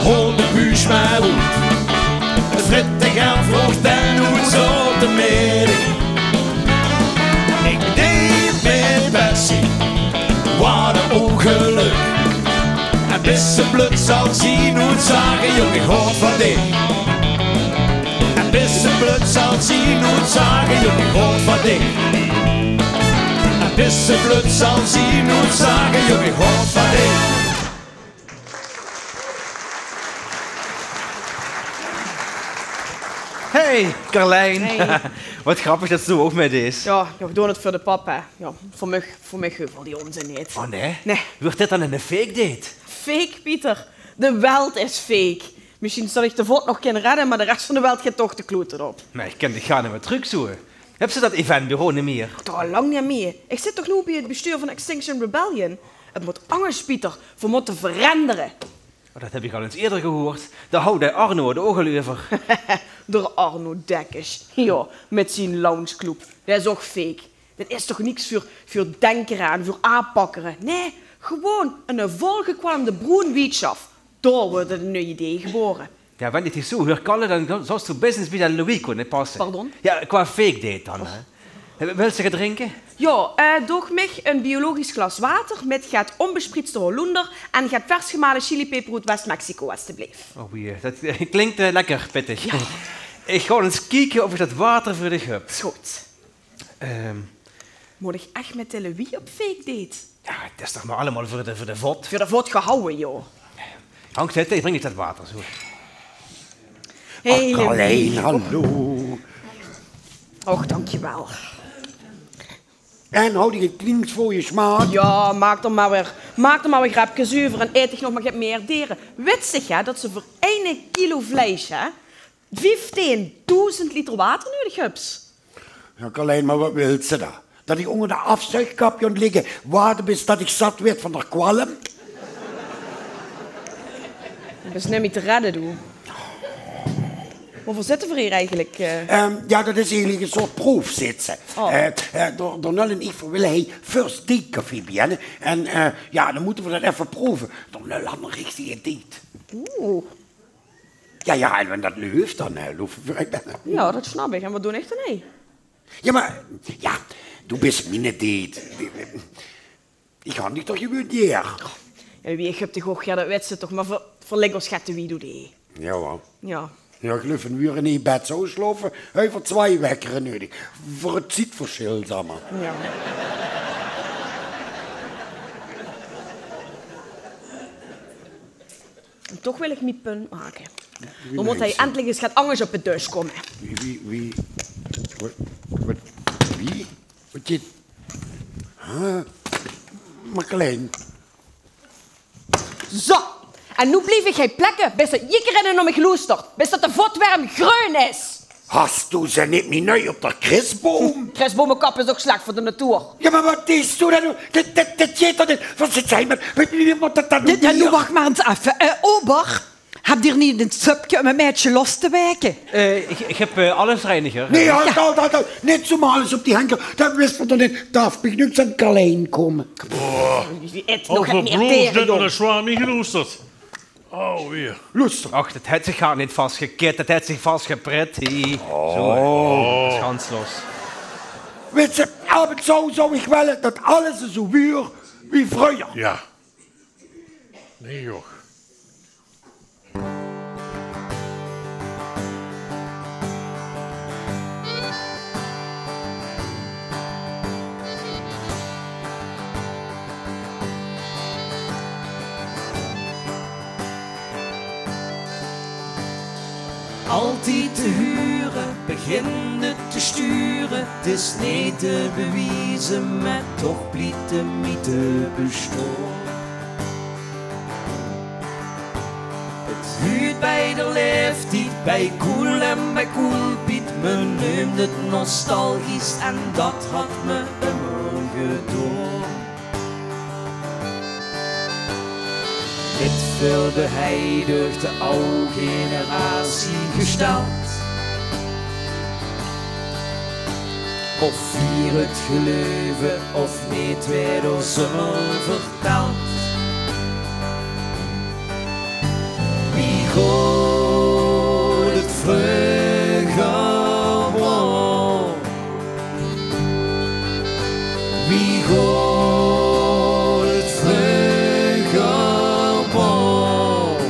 haol de buus mer oet. Fritte gaon vroeg ten oet, zote middig. Ich deej mit Betsy, wat ein óngelök. En Pisseblut zal zien oet zage, jóng, ich haoj van dich. En Pisseblut zal zien oet zage, jóng, ich haoj van dich. En Pisseblut zal zien oet zage, jóng, ich haoj van dich. Hey, Carlijn. Hey. Wat grappig det se ouch mitdeis. Jao, jao, veer doon 't veur de pap, hè. Jao, veur mich, veur mich hoof al die ónzin neet. Oh nae? Nae. Wuuert dit dan ein fake date? Fake, Pieter? De welt is fake. Mesjiens det ich de vot nog kin redde, mer de res van de welt geit toch de klote op. Nae, ich kin dich gaar neet mieë trökzoeë. Höbs se det eventbureau neet mieë? Toch al lang neet mieë. Ich zit toch noe bie 't bestuur van Extinction Rebellion. 't Mót angers, Pieter. Veer mótte verandere. Oh, det höb ich al ins ieëder gehuurd. Dao haw de Arno 't ouch al euver. D'r Arno Dekkers. Jao, mit zien loungeclub. Det is ouch fake. Det is toch niks veur, veur denkere en veur aanpakkere. Nae, gewoon ein volgekwaamde broen wietsjaf. Dao wuuert ein nui idee gebore. Jao, wen ich dich zoeë huur kalle, dan zous doe bès ins bie de Louis kónne passe. Pardon? Jao, qua fake date dan, hè. Wils se get drinke? Jao, eh, doog mich ein biologisch glaas water mit get ónbesprietste holunder en get vers gemale chilipeper oet West-Mexico, estebleef. Oh jee, det, eh, klink, eh, lekker pittig. Jao. Ich gaon ins kieke of ich det water veur dich höb. Is good. Ehm. Mót ich ech mit de Louis op fake date? Jao, 't is toch mer allemaol veur de, veur de vot. Veur de vot gehawwe, jao. Hangt 't, ich bring dich det water, zoeë. Hey, Ach, Carlijn, Louis. Hallo. Och, dankjewel. En haw dich 't klinks veur de smaak? Jao, maak d'r mer weer, maak d'r mer weer grepkes euver en aet dich nog mer get mieë dere. Wits se, hè, det se veur eine kilo vleis, hè, vieftein doezend liter water neudig höbs. Jao, Carlijn, mer wat wils se dan? Det ich ónger de aafzuigkap gaon ligke, wachte bis det ich zat waer van d'r kwalm? Doe bis neet mieë te redde, doe. Woveur zitte veer hie eigelik, eh? Ehm, jao, det is eigelik ein soort proefzitse. Oh. Eh, eh, d'r, d'r Nul en ich, veer wille hie first date café beginne. En, eh, jao, dan mótte veer det effe prove. D'r Nul haet ein richtige date. Oeh. Jao, jao, en wen det löp, dan, eh, löp 't. Jao, det snap ich. En wat doon ich dan hie? Jao, mer, jao, doe bis miene date. Ich han dich toch gewoon neet. Jao, wie, ich höb dich ouch, jao, det wits se toch, mer veur, veur lekker schatte wie doe die. Jao, waal. Jao. Jao, ich geluif, veer wille in ein bed zoeë slaope, höbbe veer twieë wekkere neudig. Veur 't tiedversjil, zag mer. Jao. En toch wil ich mien punt make. Wie... Dan mót hie eindelik ins get angers op de dösj kómme. Wie, wie, wie, wat, wat, wie? Wat je, huh? Mer Carlijn. Zo. En noe blief ich hie plekke, bis det jiddering nao mich loestert. Bis det de votwerm greun is. Has doe ze neet mieë nui op d'r krisboum? Krisboumekap is ouch slech veur de natuur. Jao, mer wat deis doe dan noe? Dit, dit, dit geit toch neet? Wat zit zie mit, mit, mit, mit det, det... Jao, noe wach mer ins effe. Eh, ober, höb geer neet ein supke óm ein maedje los te waeke? Eh, ich, ich höb, eh, alles reiniger. Nae, halt, halt, halt, halt. Neet zoeë mer alles op die henker. Det wis me toch neet. Dao haet mich niks aan Carlijn kómme. Wie, wie, 't nog get mieë tege, jóng. Loester. Och, det haet zich gaar neet vasgekit, det haet zich vasgeprit. Hie. Zoeë. Oh. Det is gans los. Wits se, af en toe zou ich wille det alles zoeë wuuert wie vreuger. Jao. Nae, jóng. Altied te hure, beginne te sture, 't is neet te bewieze, mer toch blief 't mie te bestaon. 't Huurt bie d'r laeftied, bie Koel en bie Koelpiet, me neump 't nostalgisch en dat had me ummer gedaon. Dit veulde hie door de aw generatie gesteld. Of vier het geleuve of neet, weurt os ummer verteld. Wie good het vreuger waor. Wie good het vreuger waor.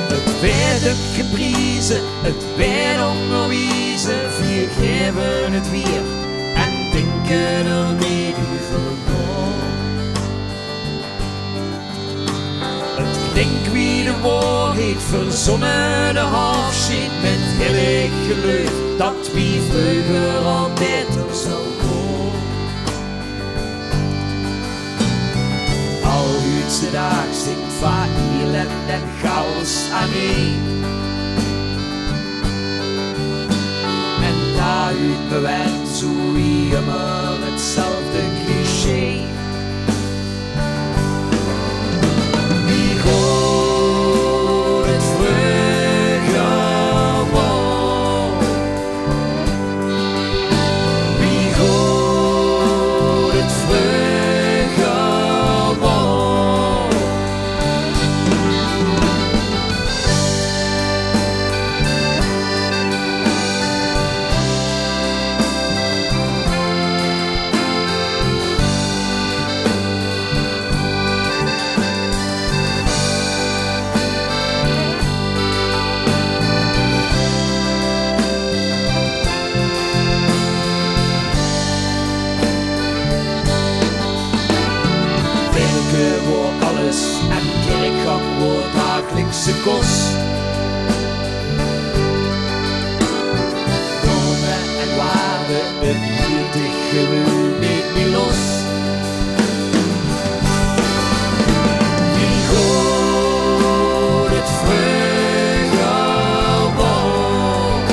Het weurt geprieze, het weurt óngerwieze, veer gaeve het wier en dinke d'r neet euver nao. Het klink wie de waorheid, verzónne de haofsjeid mit hillig geleuf dat wie vreuger al baeter zou gaon. Al huudsdedaags dinkt vaak elend en chaos aan ein. En daoruut bewerkt zoe wie ummer hetzelfde cliché. Wie good het vreuger waor. Wie good het vreuger waor. Werke waor alles en kirkgang waor dagelijkse kos. Norme en waarde, het liet dich gewoon neet mie los. Wie good het vreuger waor.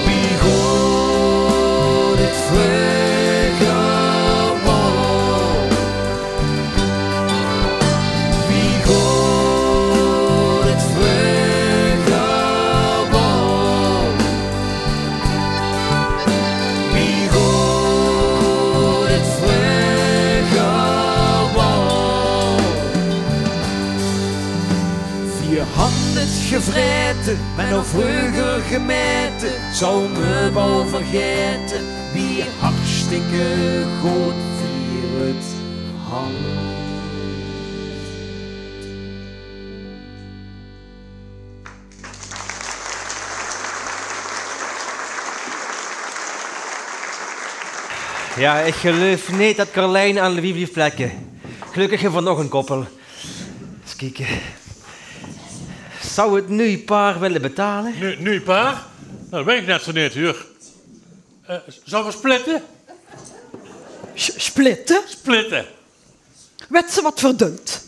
Wie good het vreuger waor. Wie good het vreuger waor. Wie good het vreuger waor. Veer han het gevraete, mer nog vreuger gemaete, zou me wal vergaete wie hartstikke good veer het han. Jao, ich geleuf neet det Carlijn aan Louis blief plekke. Gelökkig höbbe v'r nog ein koppel. Ins kieke. Zou het nuuj paar wille betale? Nuuj, nuuj paar? Nou, det weit ich net zo neet, huur. Eh, zölle v'r splitte? S-, splitte? Splitte. Wèts se waat v'r dunt?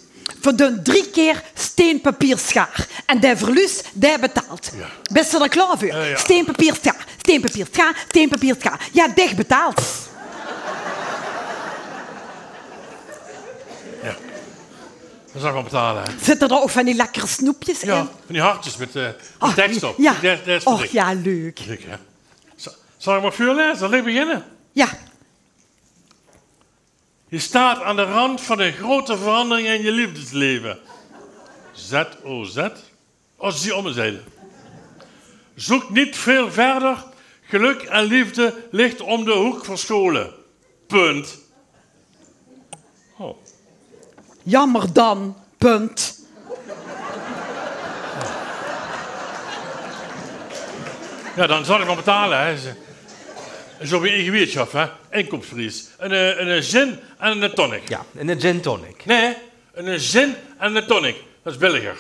V'r dunt drie kier steen, papier, sjaar. En dae verluus, dae betaalt. Jao. Bis se d'r klaor veur? Jao, jao. Steen, papier, sjaar. Steen, papier, sjaar. Steen, papier, sjaar. Jao, dich betaals. Jao. Dan zal ich mer betale, hè. Zitte d'r ouch van die lekkere snoepjes in? Jao, van die hartjes mit, eh, mit teks op. Jao. Dae, dae is veur dich. Och, jao, leuk. Leuk, hè? Zal, zal ich mer veurlaeze? Zal ich beginne? Jao. Je staat aan de rand van een grote verandering in je liefdesleven. Z O Z? Oh, zie ommezijde. Zoek niet veel verder. Geluk en liefde ligt om de hoek verscholen. Punt. Oh. Jammer dan. Punt. Jao, dan zal ich mer betale, hè. Is, is op mien eige weertsjaf, hè. Inkoopspries. Ein, eh, ein gin en ein tonic. Jao, ein gin tonic. Nae, ein gin en ein tonic. Det is billiger.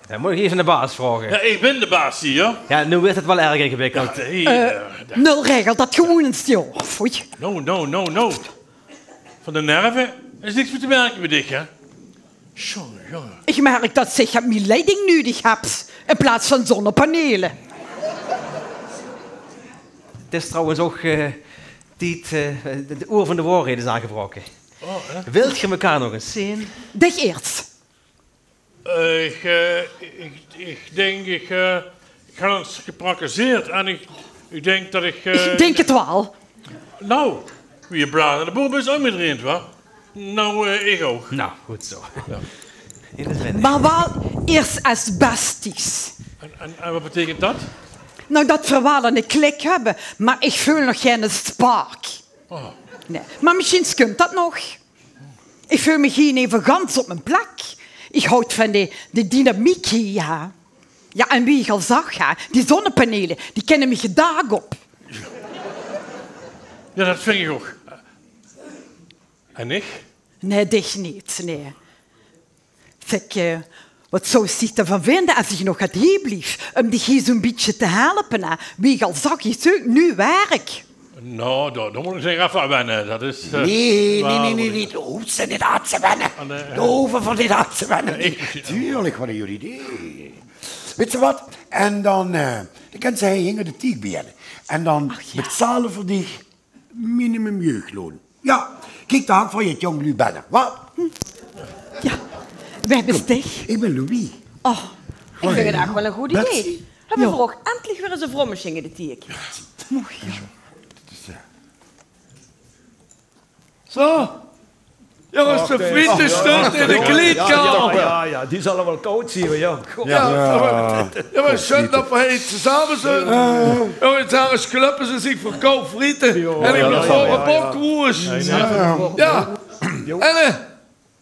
Dan mót ich effe aan de baas vraoge. Jao, ich bön de baas hie, jao. Jao, noe wuuert het waal erg ingewikkeld. Jao, hie, eh, eh, nul regelt det gewoon ins, joh. Foei. No, no, no, no. Van de nerve is niks mie te merke bie dich, hè? Sjonge, sjonge. Ich merk det se mien leiding nudig höbs in plaats van zonnepanele. Het is trouwens ouch, eh, tied, eh, het oer van de waorheid is aangebraoke. Oh, hè? Wilt geer mekaar nog ins zeen? Dich iers. Eh, ich, eh, ich, ich dink, ich, eh, ich gans geprakkezeerd en ich, ich dink det ich, eh, Ich dink 't waal. Nou, wie 'ne blaar in de boom is ómgedrejd, wa? Nou, eh, ich ouch. Nou, good zoe. Jao. Mer waal iers es besties. En, en, en waat beteikent det? Nou, det veer waal 'ne klik höbbe, mer ich veul nog geine spark. Oh. Nae, mer mesjiens kump det nog. Ich veul mich hie eve gans op mien plek. Ich haoj van die, die dynamiek hie, jao. Jao, en wie ich al zag, hè, die zonnepanele, die kinne mich 't daak op. Jao, det vinj ich ouch. En ich? Nae, dich neet, nae. Zèk, eh, waat zouws dich d'rvan vinje es ich nog get hie blief, óm dich hie zoe'n bietje te helpe, hè? Wie ich al zag, ich zeuk nuuj werk. Nou, dao, dao mót ich mich eve aan wenne. Det is, eh, Nae, nae, nae, nae, waal nae, dao hoofs se neet aan te wenne. Ah, nae. Dao hoofs se neet aan te wenne. Nae, ich Natuurlik, waat 'n good idee. Wèts se waat? En dan, eh, dan kins se hie hinger de tiek beginne. En dan Ach, jao. Betaal ich veur dich minimumjeugdloon. Jao, kiek, dao hangt veur dich jóngeluuj binne. Waat? Jao, wae bis dich? Ich bin Louis. Oh. Ich vinj 't ech waal 'n good idee. Betsy. Höbbe veer ouch endlich weer ins 'n vrouw mit hinger de tiek? Mooi, jao. Zo. Jónges, de friete staon in de kleedkamer. Jao, jao, jao, die zalle waal kaod zeen, jao. Jao, jao, mer sjoen det veer hie tezame zeen. Jao, ich zag, es klöppe ze zich veur kaod friete. En ich bön veur 'n bokwoes. Jao. En, eh,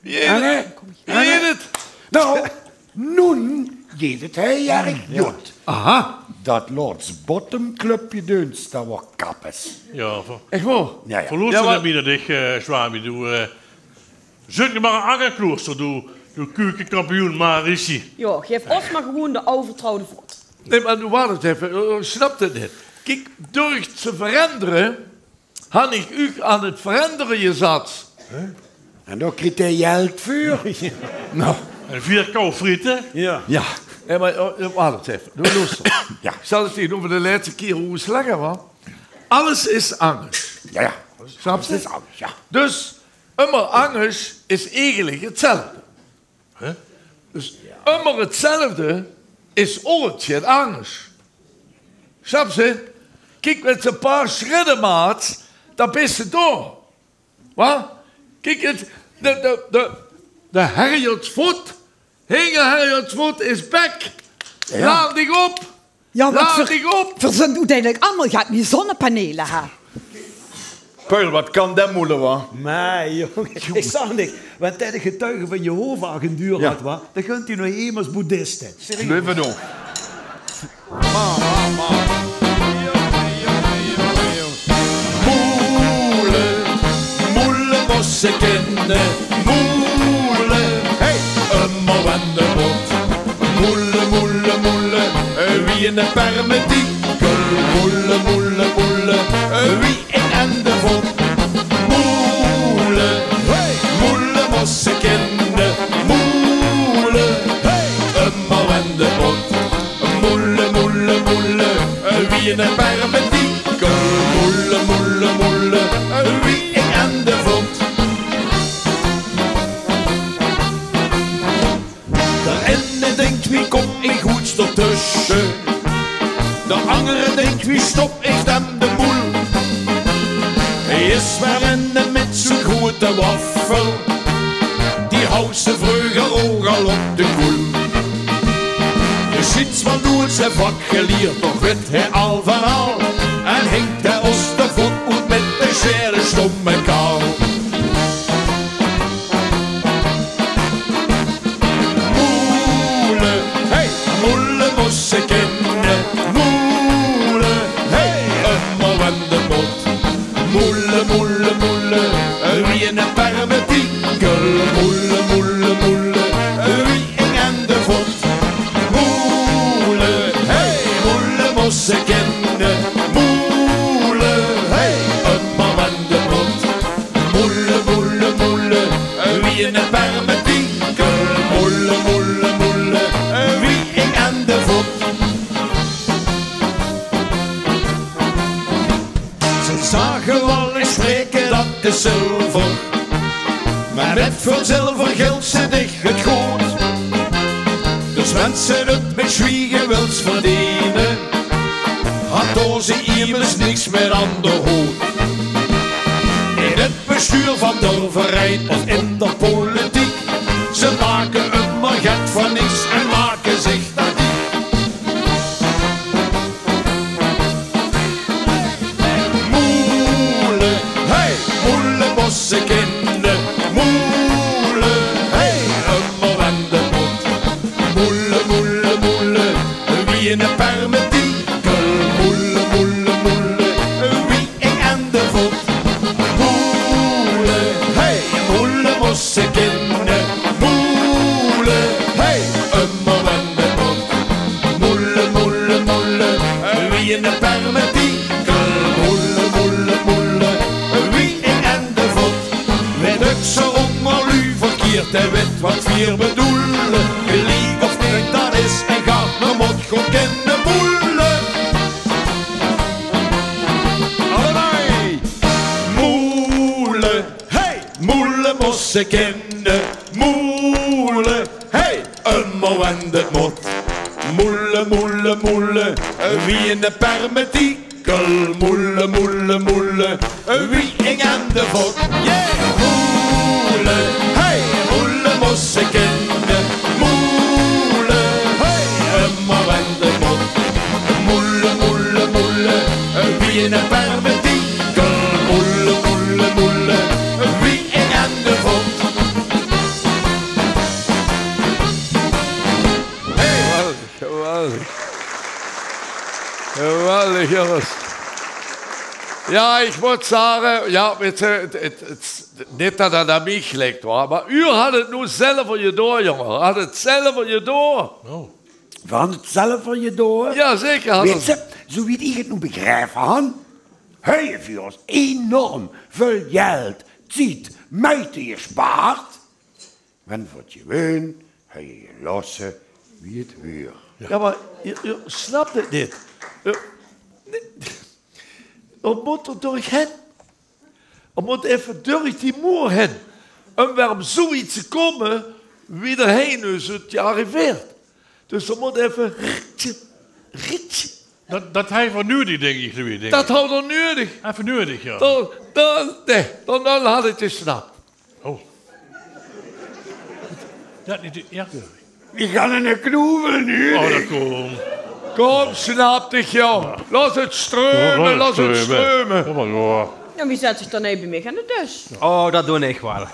wie heet 't? Wie heet 't? Nou, noe heet 't hie erg good. Aha. Det Lords Bottom Clubje deuns, det waor kappes. Jao, veur, Ech waor? Jao, jao. Verloos se neet mie det ich, eh, Swami, doe, eh, zit mer aan de klooster, doe, doe keukenkampioen Marici. Jao, gaef ós mer gewoen de aw vertrouwde vot. Nae, mer noe waat ins effe, eh, snaps se 't neet? Kiek, door 't te verengere, han ich uch aan 't verengere jezat. Hè? En dao kriet hae jeld veur? Nou. En veer kaod friete? Jao. Jao. Hè, mer, eh, waat ins effe. Noe, loester. Jao. Ich zal 't dich noe veur de lètste kier oetlègke, wa? Alles is angers. Jao, jao. Snaps se? Alles is angers, jao. Dus, ummer angers is eigelik 'tzelfde. Hè? Dus ummer 'tzelfde is ooit get angers. Snaps se? Kiek, mèt 'n paar sjridde, maat, dan bis se dao. Wa? Kiek, 't, de, de, de, de Herjosvot, hinger Herjosvot is back. Jao. Laot dich op. Jao, want veer, veer zeen oeteindelik allemaol get mie zonnepanele, hè? Peul, waat kan dae moele, wa? Meh, jóng, ich zag niks. Want det de getuige van Jehova al geduurd had, wa? Dan gunt ie nog emes boeddhiste. Serieus. Leef nog. Moele, moele, mós se kinne, moele, hey, ummer aan de pot. Moele, moele, moele, wie 'ne permetikel. Moele, moele, moele, wie 'n endevot. Moele, hey, moele, mós se kinne, moele, hey, ummer aan de pot. Moele, moele, moele, wie 'ne permetikel. Moele, moele, moele, wie 'n endevot. D'r eine dink, wie kóm ich good d'r tösse? D'r angere dink, wie stop ich dem de moel? Hae is weer inne mit zoe'n groete waffel. Die haw ze vreuger ouch al op de koel. De sjits, waat doot ze vak gelierd, toch wit hae al van al. En hink hae ós de vot oet mit de sjaere sjtomme kaal. Moele, hey, moele, mós se kinne. Moele, hey, ummer aan de pot. Moele, moele, moele, wie 'ne permetikel. Moele, moele, moele, wie 'n endevot. Moele, hey, moele, mós se kinne. Moele, hey, ummer aan de pot. Moele, moele, moele, wie 'ne permetikel. Moele, moele, moele, wie 'n endevot. Ze zage waal ins spraeke, det is zilver. Meh mit väöl zilver gilds se dich 't good. Dus wens se 't zwiege wils verdeene, had dao ze immers niks mèt aan de hoot. In 't bestuur van de verein of in de politiek, ze make ummer get van niks en make zich dao diek. Moele, hey, moele, mosse kinne, moele, hey, ummer wen 't mót. Moele, moele, moele, wie 'ne permetikel. Moele, moele, moele, wie ing aan de vot. Moele, hey, moele, mosse kinne, moele, hey, ummer wen 't mót. Moele, moele, moele, wie 'ne permetikel. Moele, moele, moele, wie ing aan de vot. Weit uch ze ónger lu verkierd, hae weit wat veer bedoele. Geliek of neet, dat is en gaat, me mót good kinne moele. Allebei! Moele, hey! Moele, mosse kinne, moele, hey! Ummer wen 't mót. Moele, moele, moele, wie 'ne permetikel. Moele, moele, moele, wie ing aan de vot. Yeah! Moele, hey, moele, mosse kinne, moele, hey, ummer wen 't mót. Moele, moele, moele, wie 'ne permetikel. Moele, moele, moele, wie ing aan de vot. Hey! Geweldig, geweldig. Geweldig, jónges. Jao, ich mót zage, jao, weit se, 't, 't, 't, neet dat dat aan mich ligk, huur, mer uur hat 't noe zelver jedoa, jónge. Hat 't zelver jedoa. Veer hant 't zelver jedoa? Jao, zeker hat 't. Weit se, zoe wie ich 't noe begriep han, höbbe veer ós enorm väöl jeldj, tied, meujte jespaard. Wen veer 't jeweun höbbe jelosse wie 't huur. Jao, mer geer, geer snap 't neet. Geer, geer mót d'r durch hin. Geer mót effe durch die moer hin. Um weer um zoe get te kómme wie d'r hie noe zoe gearriveerd. Dus geer mót effe ritsje, ritsje. Dat, dat haet 'r nuuedig, dink ich, Louis, dink ich. Dat haet 'r nuuedig. Effe nuuedig, jao. Dan, dan, nae, dan, dan had ich 't jesnap. Oh. Dat neet, jao. Ich han 'ne knoevel nuuedig. Oh, dat kump. Kóm, snap dich, jóng. Jao. Laot 't struime, laot 't struime. Jao, mer jao. Jao, wie zèt ich dan effe bie mich aan de dös? Oh, dat doon ich waal.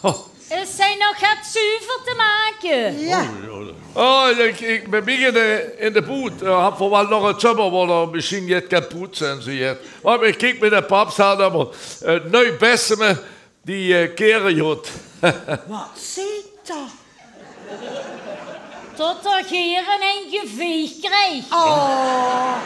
Oh. Is hie nog get zuver te make? Jao. Oh, ich, ich bön bie mich in de, in de boet. Eh, höb v'r waal nog 't zummer, wo d'r mesjien get kan poetse en zoe get. Mer ich kiek mit de pap zaat allemaol, eh, nui besseme, die, eh, kere jot. Waat zeet d'r? Tot d'r geer ein geveech krieg. Oh.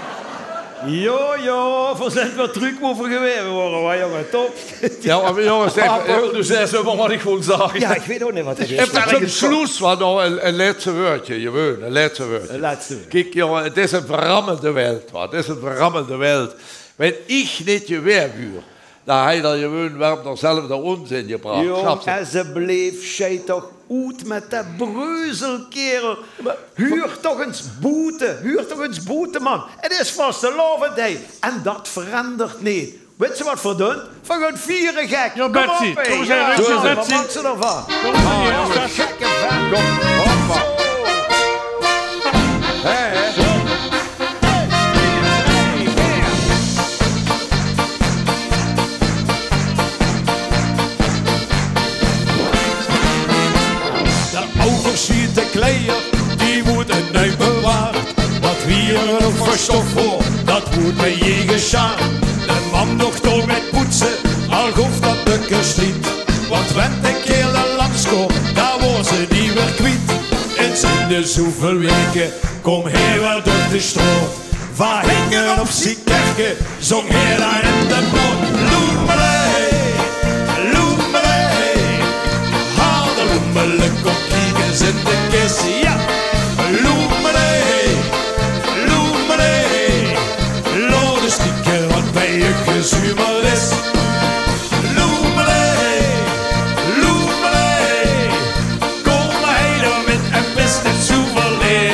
Jao, jao, veer zeen weer trök wo veer gewaere wore, wa, jónge, top. Jao, mer jónges, ich wil noe zègke, mer waat ich wool zag. Jao, ich weit ouch neet waat ich... Effe toom sloes, wa, nog ein, ein lètste wäördje, jeweun, ein lètste wäördje. Ein lètste wäördje. Kiek, jónge, 't is ein verrammelde welt, wa, 't is ein verrammelde welt. Wen ich neet jewaer wuur, dan haw ich d'r jeweun weer d'r zelfde ónzin jebrach. Jóng, esjeblif, sjei toch oet mit dae breuzel, kaerel. Huur toch ins boete, huur toch ins boete, man. 't Is vastelaovend, hè. En dat verandert neet. Wits se waat v'r doon? V'r gaon viere, gek. Jao, Betsy, kóm op, hè. Kóm ins, Betsy. Waat maaks se d'rvan? Kóm ins, jao. Gekke vent. Kóm, hoppa. Hè, hè. De ouversjete kleier, die woorte nui bewaard. Wat wier 't ouch veur stof, huur, dat woort bie jege sjaar. De mam doog dao mit poetse, al goof dat dökker striet. Want wen de kaerel langs koom, dan woor ze die weer kwiet. Ins in de zoeväöl waeke koom hae weer door de sjtraot. V'r hinge op zie kerke, zóng hae dao in de boot. Loemele, loemele, ha, de loemele, kóm kiek ins in de kis, jao. Loemele, loemele, laot ins kieke waat bie uch gezuumerd is. Loemele, loemele, kóm hae dao mit en bis neet zoe verleef.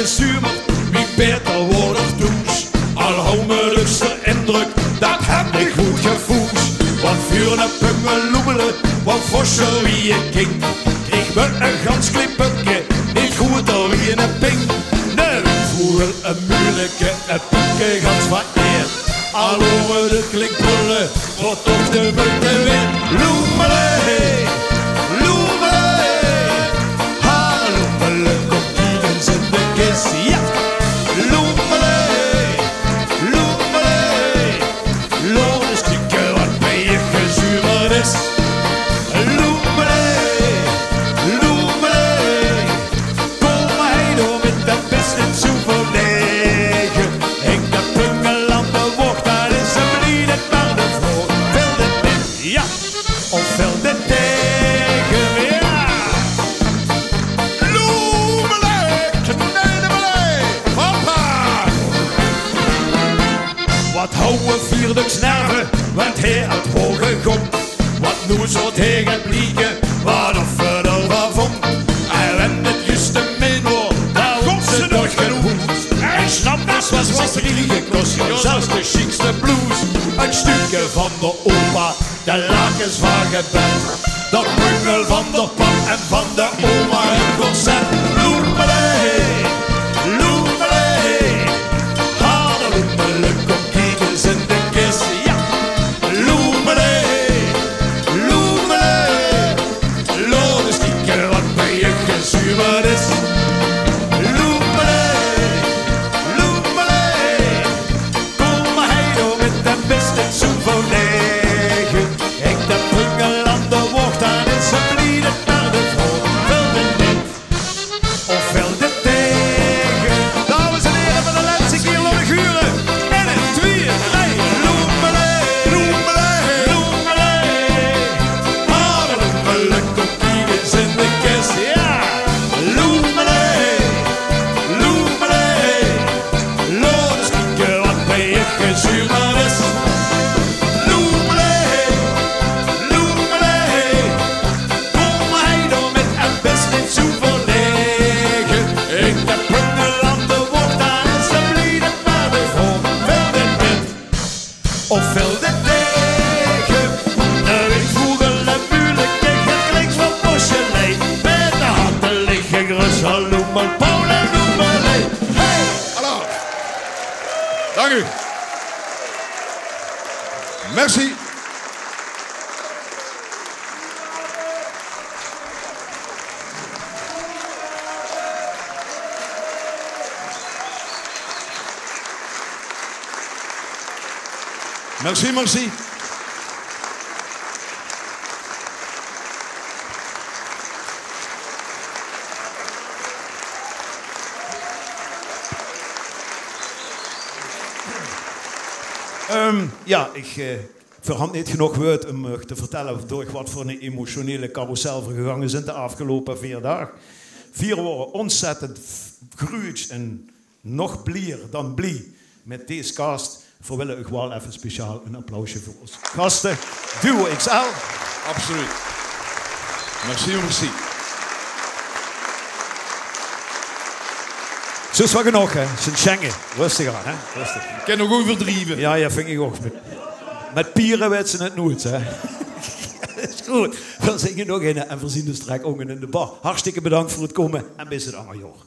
Zumer, wie beter woort 'r does. Al hou me dus d'r indrök, dat het mich good gevoes. Want vuur 'ne pungel loemele, wat vosser wie e king. Krieg me e gans klee pukke, neet groeter wie 'ne ping. Ne voegel, e muuleke, e pukke gans vereerd. Al hoor 't klink brölle, wat toch de moeite weerd. Loemele, loemele, ha, loemele, kom kiek ins in de kis. Ja, loemele, loemele, laot ins kieke wat bie uch gezumerd is. Loemele, loemele, kom hei door mit dat bes neet zoe verlege. Hink dat pungel aan de woog, dat is e bliede paardevrouw. Vilt 't mit? Ja. Of vilt 't tege? Ja. Loemele, knedemele, hoppa. Wat hou e vierduk snerve, want heer het hoge gom. Wat noe zoe tege blieke, wat of 'r d'r van vong. En wen 't juuste min woor, dan góng ze door 't hoes. En snaps dus wat ze kriege kos, zelfs de sjiekste bloes. 't Stökske van d'r opa, de lakens van gebed, de pungel van d'r pap en van d'r oma 't korset. Loemele, loemele, ha, loemele, kom kiek ins in de kis. Ja, loemele, loemele, laot ins kieke wat bie uch gezumerd is. Loemele, loemele, kom hei door mit dat bes neet zoe verlege. Hink dat pungel aan de woog, dat is e bliede paardevrouw. Vilt 't mit? Of vilt 't tege? Dames en here, veur de lètste kier laot ich hure. En ein, twieë, drei. Loemele, loemele, loemele. Ha, loemele, kom kiek ins in de kis. Ja. Loemele, loemele, laot ins kieke wat bie uch gezumerd is. Loemele, loemele, kom hei door mit dat bes neet zoe verlege. Hink dat pungel aan de woog, dat is e bliede paardevrouw. Vilt 't mit? Of vilt 't tege? De windvoegel, e muuleke, geklinks van bosje lei. Mit de harte ligge gerös, hallo, mien Paul en Loemele. Hey! Alaaf! Dank u. Merci. Merci, merci. Ehm, ja, ich, eh, Veer hant neet genóg wäörd um uch te vertèlle durch wat veur 'n emotionele carrousel veer gegange zint de aafgeloupe veer daag. Veer wore ontzettend f-, gruuts en nog bliejer dan blie mit dees cast. Veer wille uch waal effe speciaal 'n applausje veur ós gaste, Duo X L. Absoluut. Merci, merci. Zoe is waal genóg, hè? Zint sjenge. Rustig aan, hè? Rustig. Kin nog good verdrieve. Ja, ja, ving ich ouch. Mit, mit piere wèts se 't noeits, hè? Is good. Veer zinge nog ein en veer zeen ós straks ónge in de bar. Hartstikke bedank veur 't kómme en bis 't anger jaor.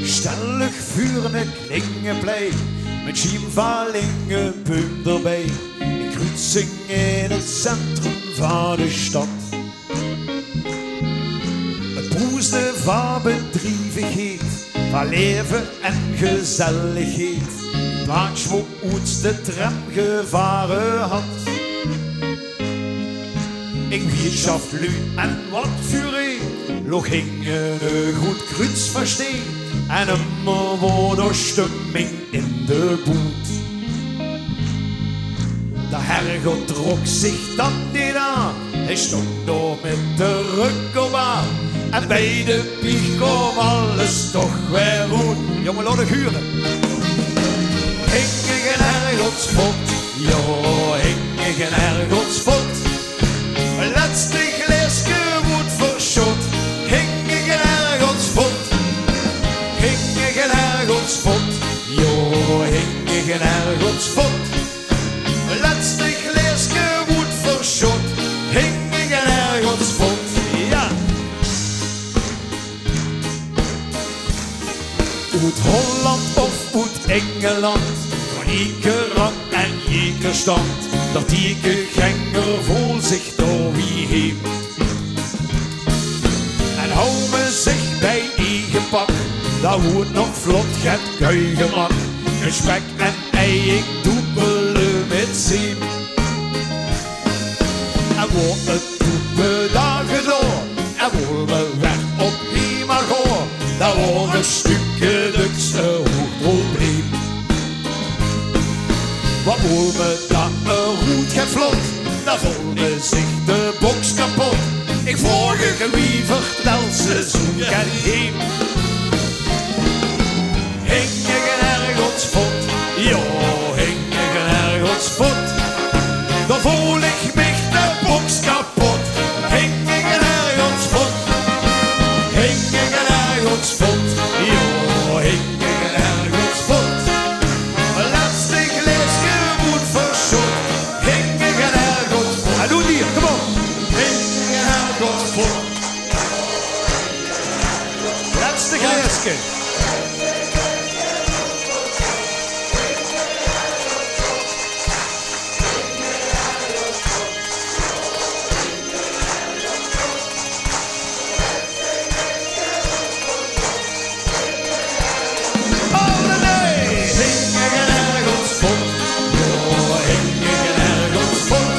Stèl uch veur 'n klinge plei, mit sjiemvalinge beum d'rbij. 'n Kruutsing in 't centrum van de stad. 't Broesde van bedrievigheid, van laeve en gezelligheid. Plaats wo oets de tram gevare had. In wieërschaft, luuj en wat veur ee, loog hing e groeët kruuts versteek. En ummer woar d'r stumming in de boed. D'r herregod trok zich dat neet aan. Hae stóng dao mit de rök op aan. En bie de piech kaom alles toch weer oet. Jónge, laot uch hure. Hing ich in herregodsvot, jao, hing ich in herregodsvot. Lètste glaeske woort versjot, hing ich in herregodsvot. Hing ich in herregodsvot, jao, hing ich in herregodsvot. Lètste glaeske woort versjot, hing ich in herregodsvot. Jao. Oet Holland of oet Engeland, van ieke rang en ieke stand, dat ieke genger vool zich dao wie heem. En hou me zich bie eige pak, dat woort nog vlot get kuigemak. Ein spek en ei, ich doepele mit zeem. En woar 't doepe dao gedaon, en wolle me weer op hema gaon, dat woar e sjtökke döks e hoeëg probleem. Wat wolle me dao e roet get vlot, dao vool me zich de boks kapot. Ich vroog uch, wie vertèlt ze zoe'n get heem? Hing ich in herregodsvot, jao, hing ich in herregodsvot. Dao vool ich mich de boks kapot. Hing ich in herregodsvot, hing ich in herregodsvot, jao, hing ich in herregodsvot. Lètste glaeske woort versjot, hing ich in herregodsvot. En noe hie, kom op. Hing ich in herregodsvot. Lètste glaeske. Allebei! Hing ich in herregodsvot, jao, hing ich in herregodsvot.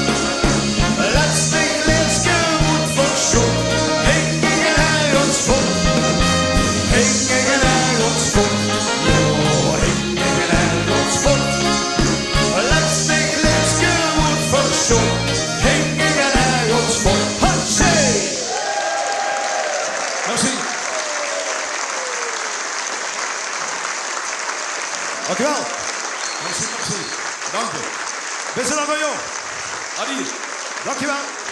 Lètste glaeske woort versjot, hing ich in herregodsvot. Hing ich in herregodsvot, jao, hing ich in herregodsvot. Lètste glaeske woort versjot, hing ich in herregodsvot. Hatsje! Merci. Dank u wel. Merci, merci. Dank u. Bis se nog ein jóng? Adi. Dank u wel.